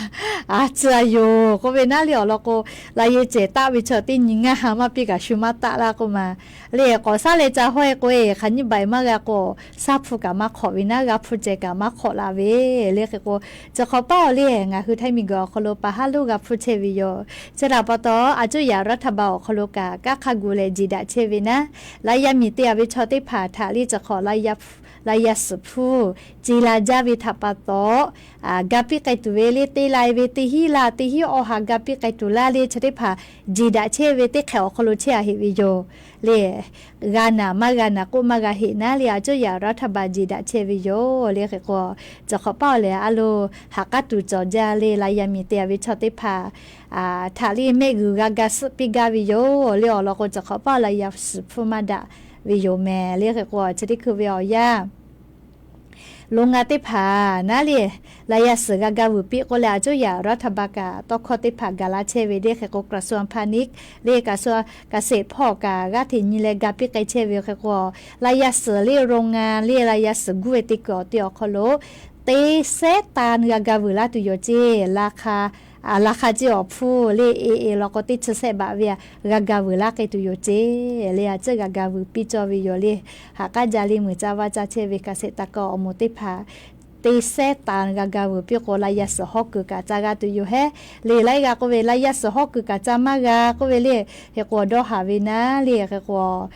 a tcuh a yoˬ k'oˆ ve naˉ le. Awˬ lawn k'o, laˇ yaˇ cehˬ taˆ ve chaw teˇ nyi ngaˇ ha maˇ piˇ kaꞈ shu maˇ taˆ laˇ k'oˆ ma. Le k'awꞈ shaˉ leh ca hawˉ e k'o e, hk'aˬ nyiˇ baˬ maˇ g'a k'o, shaˉ hpuˇ kaꞈ maˇ hk'awꞈ ve naˉ, g'a hpuˇ ceh kaꞈ maˇ hk'awꞈ la ve. Le hk'e k'o, chi hk'awꞈ paˇ awˬ le, ngaˬ hui htaiˇ miˬ guiˬ awˬ hk'aw lo pa haˉ lonˉ g'a hpuˇ chehˇ ve yoˬ. Chi htaꞈ pa taw, a cuˇ yaꞈ รัฐบาล awˬ hk'aw lo kaꞈ kanˉ hk'a gu leh jeˬ daꞈ chehˇ ve naˉ, laˇ yaˇ miˬ te a ve chaw teˇ hpaˍ htaꞈ le chi hk'awꞈ laˇ yaˇ suhˍ hpuˇ ce la jaˇ ve htaꞈ pa taw, ga piˇ k'ai tuˬ ve le, te la ve teˇ hinˉ la teˇ hinˉ awˬ ha ga piˇ k'ai tuˬ laˇ le, chi teˇ hpaˍ jeˬ daꞈ chehˇ ve teˇ hk'ehꞈ awˬ hk'aw lo chehˇ a heˆ ve yoˬ. Le g'a naˬ maˇ g'a naˬ k'oˆ maˇ g'a heˆ naˉ le, a cuˇ yaꞈ รัฐบาล jeˬ daꞈ chehˇ ve yoˬ. Le hk'e k'o, chi hk'awꞈ paˇ awˬ lehˬ a lo haꞈ k'aˉ tuˬ cawˬ jaˇ le, laˇ yaˇ miˬ te a ve chaw teˇ hpaˍ htaꞈ le mehˆ g'uiˬ g'a ga suhˆ piˇ gaˇ ve yoˬ. Le awˬ lawn k'o, chi hk'awꞈ paˇ laˇ yaˇ suhˍ hpuˇ maˇ daꞈ ve yoˬ meh. Le hk'e k'o, chi teˇ hkui ve awˬ yanˇ โรงงาน teˇ hpaˍ naˉ le, laˇ yaˇ suhˍ g'a ga vuiˬ piˇ k'oˆ leh, a cuˉ yaꞈ รัฐบาล kaꞈ tawˇ hkawˇ teˇ hpaˍ gaˬ la chehˇ ve le. Hk'e k'o กระทรวงพาณิชย์ le, กระทรวงเกษตร hpawˇ kaꞈ g'aˇ hteꞈ nyi leh ga piˇ k'ai chehˇ ve yoˬ. Hk'e k'o, laˇ yaˇ suhˍ le โรงงาน le, laˇ yaˇ suhˍ guˇ ve teˇ kuiˬ awˬ ti awˬ hk'aw lo teˇ sehˉ ตัน g'a ga vuiˬ laˇ tuˬ yoˬ ceˇ. ราคา laˇ hk'a ceˇ awˬ hpfuhˇ le, e e law k'o teˇ chi sehˆ baꞈ ve g'a ga vuiˬ laˇ k'ai tuˬ yoˬ ceˇ le. A cuˉ g'a ga vuiˬ piˇ cawˇ ve yoˬ le. Haꞈ k'aˉ jaˇ le, muiˬ caˇ vaˇ caˇ chehˇ ve เกษตรกร awˬ moˍ teˇ hpaˍ teˇ sehˉ ตัน g'a ga vuiˬ piˇ k'o, laˇ yaˇ suhˍ hawˉ kuiˬ kaꞈ ca g'a tuˬ yoˬ hehˉ le. Laiˉ g'a k'oˆ ve, laˇ yaˇ suhˍ hawˉ kuiˬ kaꞈ ca maˇ g'a k'oˆ ve le. Hk'e k'o, dawˇ haˍ ve naˉ le, hk'e k'o,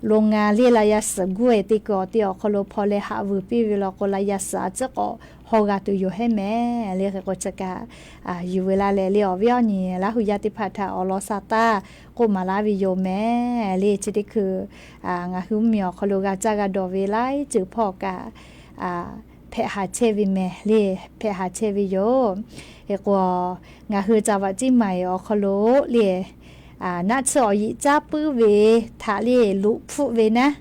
โรงงาน le, laˇ yaˇ suhˍ guˇ ve teˇ kuiˬ awˬ ti awˬ hk'aw lo hpaw leh haꞈ vuiˬ piˇ ve law k'o, laˇ yaˇ suhˍ a cuˉ k'awꞈ haw g'a tuˬ yoˬ hehˉ mehˍ le. Hk'e k'o, chi kaꞈ yuˬ ve laˇ leh le, awˬ viˉ awˬ nyi Laˇ hu yaˇ teˇ hpaˍ htaꞈ awˬ lawn sa taˇ k'oˆ maˍ laˇ ve yoˬ mehˍ le. Chi teˇ hkui ngaˬ hui mvuhˇmiˬ awˬ hk'aw lo g'a caˇ g'a dawˬ ve laiˉ ceuˬ hpawˇ kaꞈ hpehꞈ haˍ chehˇ ve mehˍ le, hpehꞈ haˍ chehˇ ve yoˬ. Hk'e k'o, ngaˬ hui จังหวัดเชียงใหม่ awˬ hk'aw lo le, naˆ tsuhˇ awˬ yeꞈ caˉ puiˉ ve htaꞈ le luꞈ hpfuhˆ ve naˉ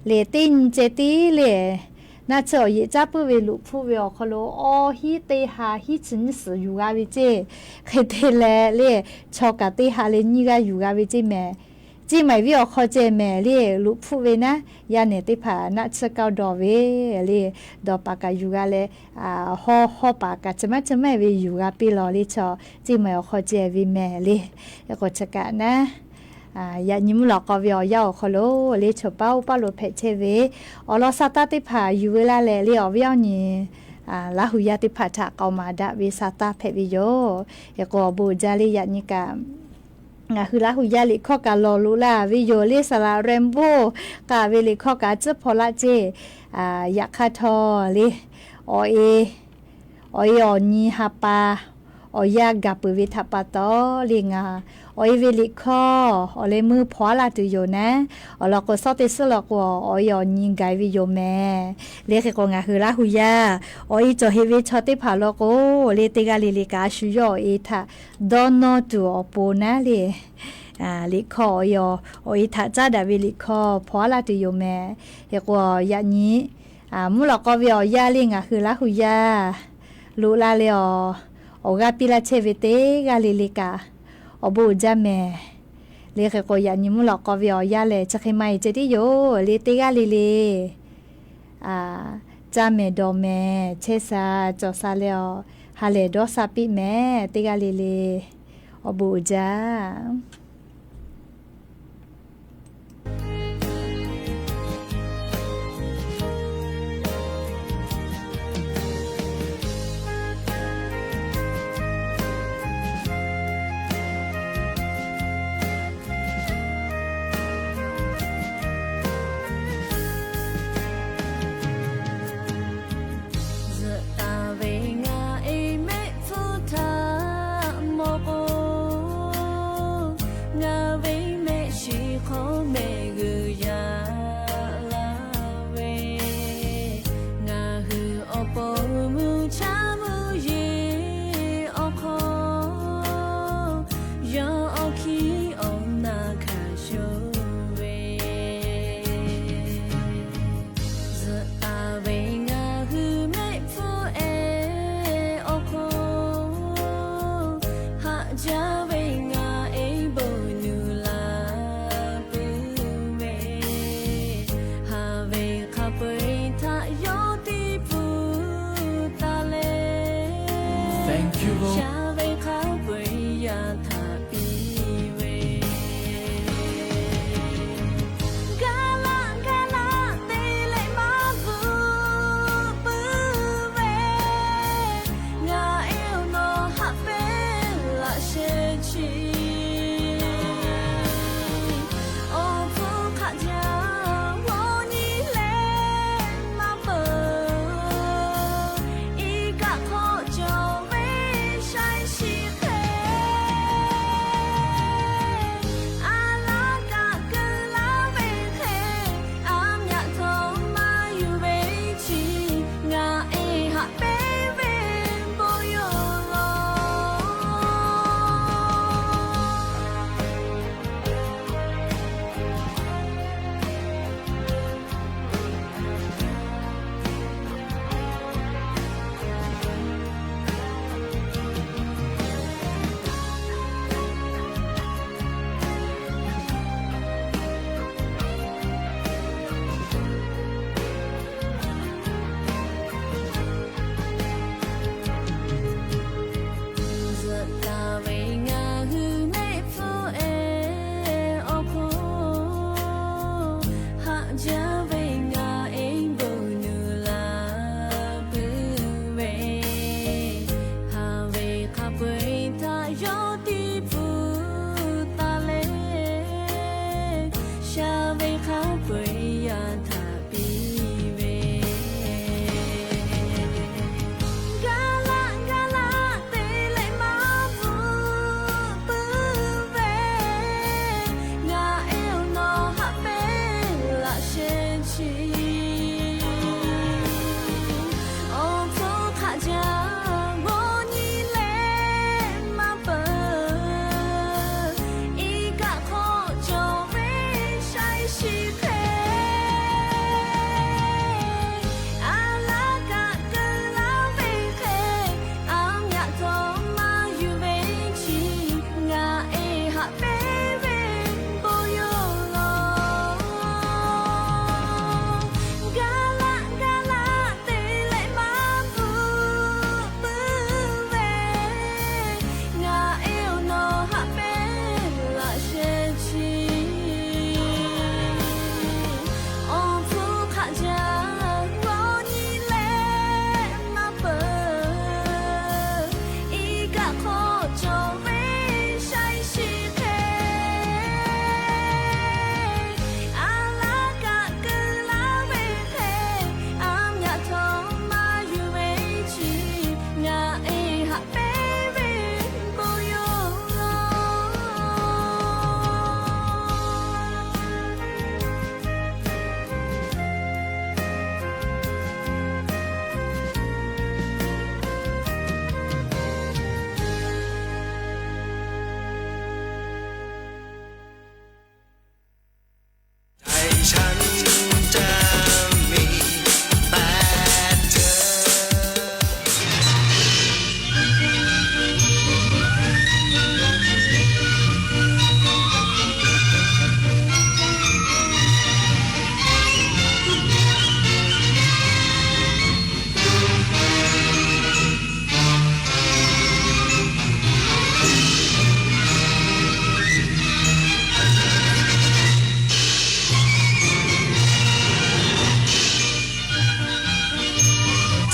le, teˇ nyi ceh tiˉ le, naˆ tsuhˇ awˬ yeꞈ caˉ puiˉ ve luꞈ hpfuhˆ ve awˬ hk'aw lo awˇ hiˉ teˇ ha hiˉ chi nyiˇ suhˍ yuˬ g'a ve ceˇ. Hk'e te leh le, chaw kaꞈ teˇ ha leh nyiˇ g'aˇ yuˬ g'a ve ceˇ mehˍ. Ceˇ maiˍ viˉ awˬ hk'aw ceh mehˍ le, luꞈ hpfuhˆ ve naˉ, yaˇ nehˬ teˇ hpaˍ naˆ tsuhˇ kaoˇ dawˬ ve le, dawˬ paˍ kaꞈ yuˬ g'a leh, hawˇ hawˇ paˍ kaꞈ chi maˇ chi maˇ ve yuˬ g'a piˇ law le, chaw ceˇ maiˍ awˬ hk'aw ceh ve mehˍ le. Hk'e k'o, chi kaꞈ naˉ yaꞈ nyi mvuhˇ lawꞈ k'aw ve awˬ yanˇ awˬ hk'aw lo le, chaw paˉ oˇ paˉ lo hpehꞈ chehˇ ve awˬ lawn sa taˇ teˇ hpaˍ yuˬ ve laˇ leh le, awˬ viˉ awˬ nyi Laˇ hu yaˇ teˇ hpaˍ htaꞈ k'aoˍ maˍ daꞈ ve sa taˇ hpehꞈ ve yoˬ. Hk'e k'o, awˬ bon uiˍ jaˇ le, yaꞈ nyi kaꞈ ngaˬ hui Laˇ hu yaˇ liꞈ hkawˇ kaꞈ lawˬ loꞈ la ve yoˬ le. Saˍ laꞈ Rainbow k'aˍ ve liꞈ hkawˇ kaꞈ a cuˉ hpaw laˇ ceˇ. Yaꞈ hk'aˇ htawˇ le, awˬ e, awˬ e awˬ nyi ha pa awˬ yanˇ gaˬ peuˬ ve htaꞈ pa taw le, ngaˬ awˬ e ve liꞈ hkawˇ awˬ leh meuˇ hpaw aˉ laˇ tuˬ yoˬ naˉ. Awˬ lawn k'o, shawˉ teˇ suhˉ law k'o, awˬ e awˬ nyi gaˬ ve yoˬ mehˍ le. Hk'e k'o, ngaˬ hui Laˇ hu yaˇ awˬ e cawˬ heꞈ ve chaw teˇ hpaˍ law k'o le, teˇ g'aˇ le le kaꞈ a shu yawˇ awˬ e htaꞈ dawˇ nawˇ tuˬ awˬ pon naˉ le, liꞈ hkawˇ awˬ e, awˬ e htaꞈ caˉ daꞈ ve liꞈ hkawˇ hpaw aˉ laˇ tuˬ yoˬ mehˍ. Hk'e k'o, yaꞈ nyi mvuhˇ lawꞈ k'aw ve awˬ yanˇ le, ngaˬ hui Laˇ hu yaˇ loꞈ la leh awˬ, awˬ g'aˇ piˇ laˇ chehˇ ve teˇ g'aˇ le le kaꞈ awˬ bon uiˍ jaˇ mehˍ le. Hk'e k'o, yaꞈ nyi mvuhˇ lawꞈ k'aw ve awˬ yanˇ lehˬ, chi hk'e maˇ heˆ ceh tiˉ yoˬ le, teˇ g'aˇ le le caˇ mehˍ dawˬ mehˍ, chehˇ sha cawˬ sha leh awˬ, ha lehˬ dawˇ sha piˇ mehˍ, teˇ g'aˇ le le awˬ bon uiˍ jaˇ. Zuhꞈ taˍ ve ngaˬ e mehˆ hpfuhˇ htaꞈ mawˬ k'o,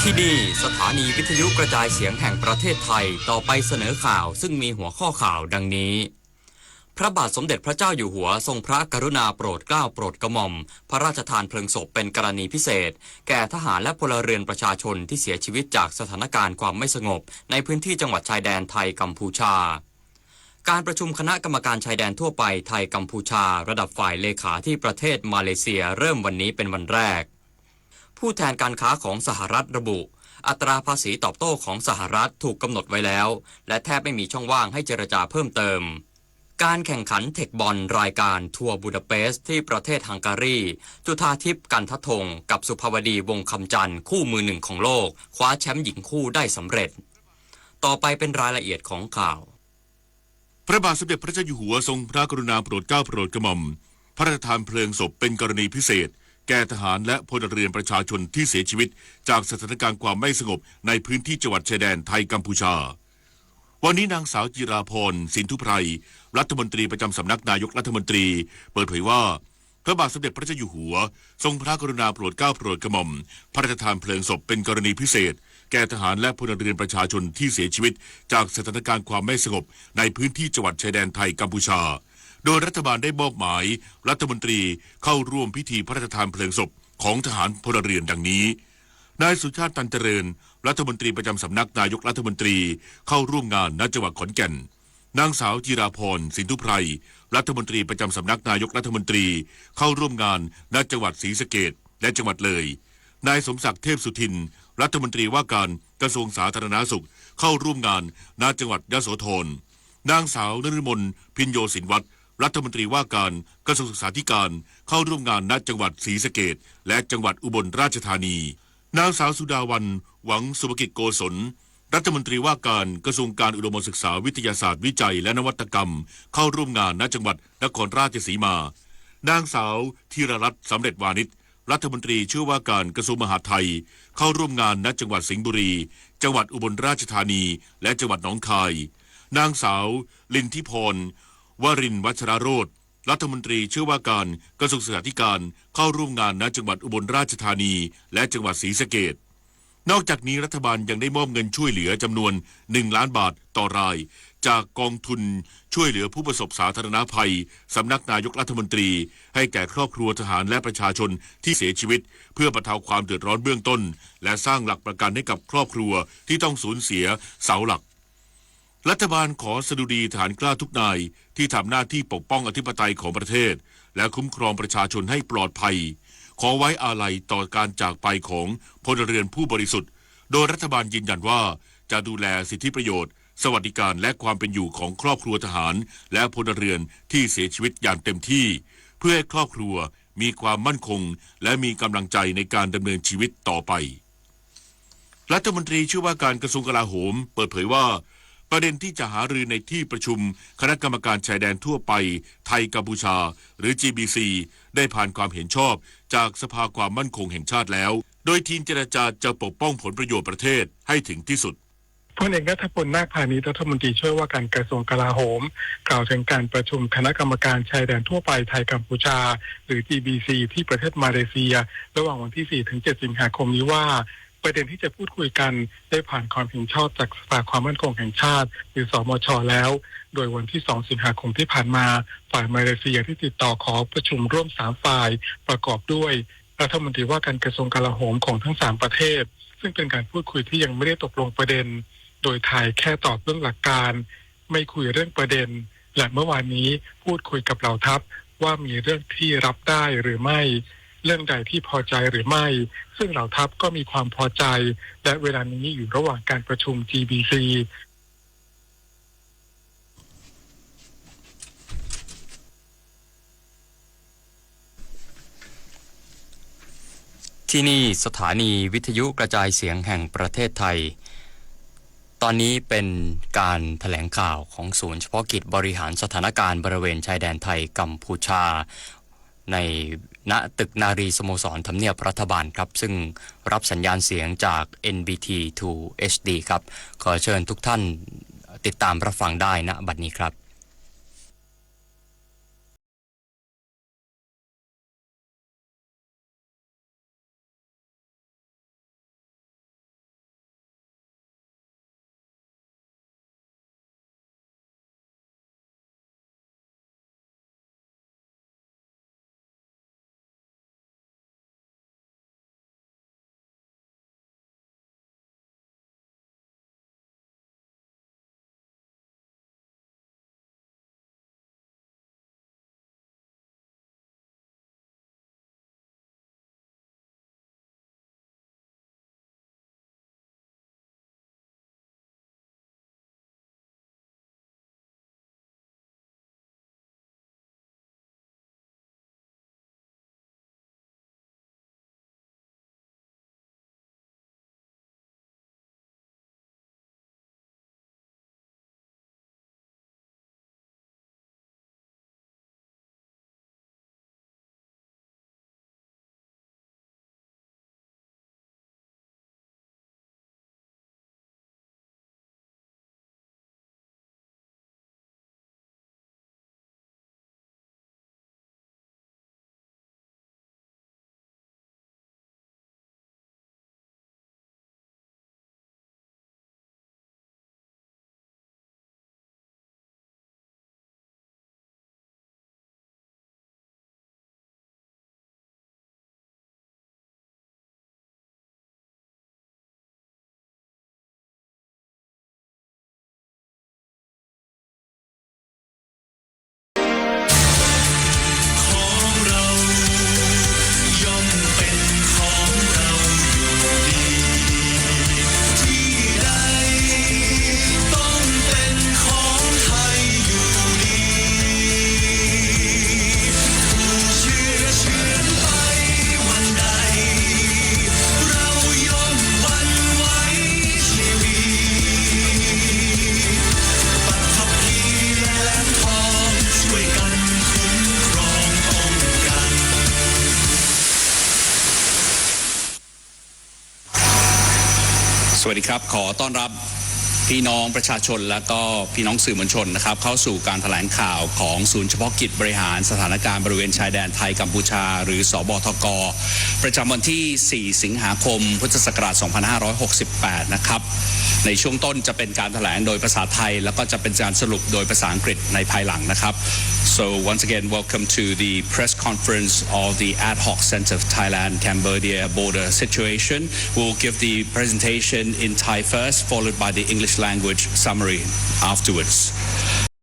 ที่นี่สถานีวิทยุกระจายเสียงแห่งประเทศไทย ต่อไปเสนอข่าวซึ่งมีหัวข้อข่าวดังนี้ พระบาทสมเด็จพระเจ้าอยู่หัวทรงพระกรุณาโปรดเกล้าโปรดกระหม่อม พระราชทานเพลิงศพเป็นกรณีพิเศษ แก่ทหารและพลเรือนประชาชนที่เสียชีวิตจากสถานการณ์ความไม่สงบในพื้นที่จังหวัดชายแดนไทยกัมพูชา การประชุมคณะกรรมการชายแดนทั่วไปไทยกัมพูชา ระดับฝ่ายเลขาที่ประเทศมาเลเซีย เริ่มวันนี้เป็นวันแรก ผู้แทนการค้าของสหรัฐระบุ อัตราภาษีตอบโต้ของสหรัฐถูกกำหนดไว้แล้ว และแทบไม่มีช่องว่างให้เจรจาเพิ่มเติม การแข่งขันเทคบอลรายการทัวร์บูดาเปสต์ที่ประเทศฮังการี จุฑาทิพย์ กันทะทง กับสุภาวดี วงศ์คำจันทร์ คู่มือหนึ่งของโลก คว้าแชมป์หญิงคู่ได้สำเร็จ ต่อไปเป็นรายละเอียดของข่าว พระบาทสมเด็จพระเจ้าอยู่หัวทรงพระกรุณาโปรดเกล้าโปรดกระหม่อม พระราชทานเพลิงศพเป็นกรณีพิเศษ แก่ทหารและพลเรือนประชาชนที่เสียชีวิตจากสถานการณ์ความไม่สงบในพื้นที่จังหวัดชายแดนไทยกัมพูชา วันนี้นางสาวจิราพร สินธุไพร รัฐมนตรีประจำสำนักนายกรัฐมนตรี เปิดเผยว่า พระบาทสมเด็จพระเจ้าอยู่หัว ทรงพระกรุณาโปรดเกล้าโปรดกระหม่อม พระราชทานเพลิงศพเป็นกรณีพิเศษ แก่ทหารและพลเรือนประชาชนที่เสียชีวิตจากสถานการณ์ความไม่สงบในพื้นที่จังหวัดชายแดนไทยกัมพูชา โดยรัฐบาลได้มอบหมายรัฐมนตรีเข้าร่วมพิธีพระราชทานเพลิงศพของทหารพลเรือนดังนี้ นายสุชาติ ตันเจริญ รัฐมนตรีประจำสำนักนายกรัฐมนตรี เข้าร่วมงาน ณ จังหวัดขอนแก่น นางสาวจิราพร สินธุไพร รัฐมนตรีประจำสำนักนายกรัฐมนตรี เข้าร่วมงาน ณ จังหวัดศรีสะเกษ และจังหวัดเลย นายสมศักดิ์ เทพสุทิน รัฐมนตรีว่าการกระทรวงสาธารณสุข เข้าร่วมงาน ณ จังหวัดยโสธร นางสาว นฤมล พิญโญสินวัฒน์ รัฐมนตรีว่าการกระทรวงศึกษาธิการ เข้าร่วมงาน ณ จังหวัดศรีสะเกษ และจังหวัดอุบลราชธานี นางสาว สุดาวัณย์ หวังสุภกิจโกศล รัฐมนตรีว่าการกระทรวงการอุดมศึกษา วิทยาศาสตร์ วิจัย และนวัตกรรม เข้าร่วมงาน ณ จังหวัดนครราชสีมา นางสาว ธีรรัตน์ สำเร็จวานิช รัฐมนตรีช่วยว่าการกระทรวงมหาดไทย เข้าร่วมงาน ณ จังหวัดสิงห์บุรี จังหวัดอุบลราชธานี และจังหวัดหนองคาย นางสาว ลินทิพร วรินทร์วัชรโรจน์ รัฐมนตรีช่วยว่าการกระทรวงศึกษาธิการ เข้าร่วมงาน ณ จังหวัดอุบลราชธานี และจังหวัดศรีสะเกษ นอกจากนี้รัฐบาลยังได้มอบเงินช่วยเหลือจำนวน หนึ่งล้านบาทต่อราย จากกองทุนช่วยเหลือผู้ประสบสาธารณภัย สำนักนายกรัฐมนตรี ให้แก่ครอบครัวทหารและประชาชนที่เสียชีวิต เพื่อบรรเทาความเดือดร้อนเบื้องต้น และสร้างหลักประกันให้กับครอบครัวที่ต้องสูญเสียเสาหลัก รัฐบาลขอสดุดีทหารกล้าทุกนายที่ทำหน้าที่ปกป้องอธิปไตยของประเทศ และคุ้มครองประชาชนให้ปลอดภัย ขอไว้อาลัยต่อการจากไปของพลเรือนผู้บริสุทธิ์ โดยรัฐบาลยืนยันว่าจะดูแลสิทธิประโยชน์ สวัสดิการ และความเป็นอยู่ของครอบครัวทหาร และพลเรือนที่เสียชีวิตอย่างเต็มที่ เพื่อให้ครอบครัวมีความมั่นคง และมีกำลังใจในการดำเนินชีวิตต่อไป รัฐมนตรีช่วยว่าการกระทรวงกลาโหมเปิดเผยว่า ประเด็นที่จะหารือในที่ประชุมคณะกรรมการชายแดนทั่วไปไทยกัมพูชา หรือ จีบีซี ได้ผ่านความเห็นชอบจากสภาความมั่นคงแห่งชาติแล้ว โดยทีมเจรจาจะปกป้องผลประโยชน์ประเทศให้ถึงที่สุด พลเอกณัฐพล นาคพานิช รัฐมนตรีช่วยว่าการกระทรวงกลาโหม กล่าวถึงการประชุมคณะกรรมการชายแดนทั่วไปไทยกัมพูชา หรือ จีบีซี ที่ประเทศมาเลเซีย ระหว่างวันที่สี่ถึงเจ็ดสิงหาคมนี้ว่า ประเด็นที่จะพูดคุยกันได้ผ่านความเห็นชอบจากสภาความมั่นคงแห่งชาติ หรือ สมช แล้ว โดยวันที่สองสิงหาคมที่ผ่านมา ฝ่ายมาเลเซียที่ติดต่อขอประชุมร่วมสามฝ่าย ประกอบด้วยรัฐมนตรีว่าการกระทรวงกลาโหมของทั้งสามประเทศ ซึ่งเป็นการพูดคุยที่ยังไม่ได้ตกลงประเด็น โดยไทยแค่ตอบเรื่องหลักการ ไม่คุยเรื่องประเด็น และเมื่อวานนี้พูดคุยกับเหล่าทัพว่ามีเรื่องที่รับได้หรือไม่ เรื่องใดที่พอใจหรือไม่ ซึ่งเหล่าทัพก็มีความพอใจ และเวลานี้อยู่ระหว่างการประชุม จีบีซี ที่นี่สถานีวิทยุกระจายเสียงแห่งประเทศไทย ตอนนี้เป็นการแถลงข่าวของศูนย์เฉพาะกิจบริหารสถานการณ์บริเวณชายแดนไทยกัมพูชา ใน ณ ตึกนารีสโมสรทำเนียบรัฐบาลครับ ซึ่งรับสัญญาณเสียงจาก เอ็น บี ที ทู เอช ดี ครับ ขอเชิญทุกท่านติดตามรับฟังได้ ณ บัดนี้ครับ สวัสดีครับ ขอต้อนรับพี่น้องประชาชนและก็พี่น้องสื่อมวลชนนะครับ เข้าสู่การแถลงข่าวของศูนย์เฉพาะกิจบริหารสถานการณ์บริเวณชายแดนไทยกัมพูชา หรือ สบทก ประจำวันที่ สี่ สิงหาคม พุทธศักราช สองพันห้าร้อยหกสิบแปด นะครับ ในช่วงต้นจะเป็นการแถลงโดยภาษาไทย แล้วก็จะเป็นการสรุปโดยภาษาอังกฤษในภายหลังนะครับ So once again, welcome to the press conference of the Ad Hoc Centre of Thailand Cambodia Border Situation. We'll give the presentation in Thai first, followed by the English language summary afterwards.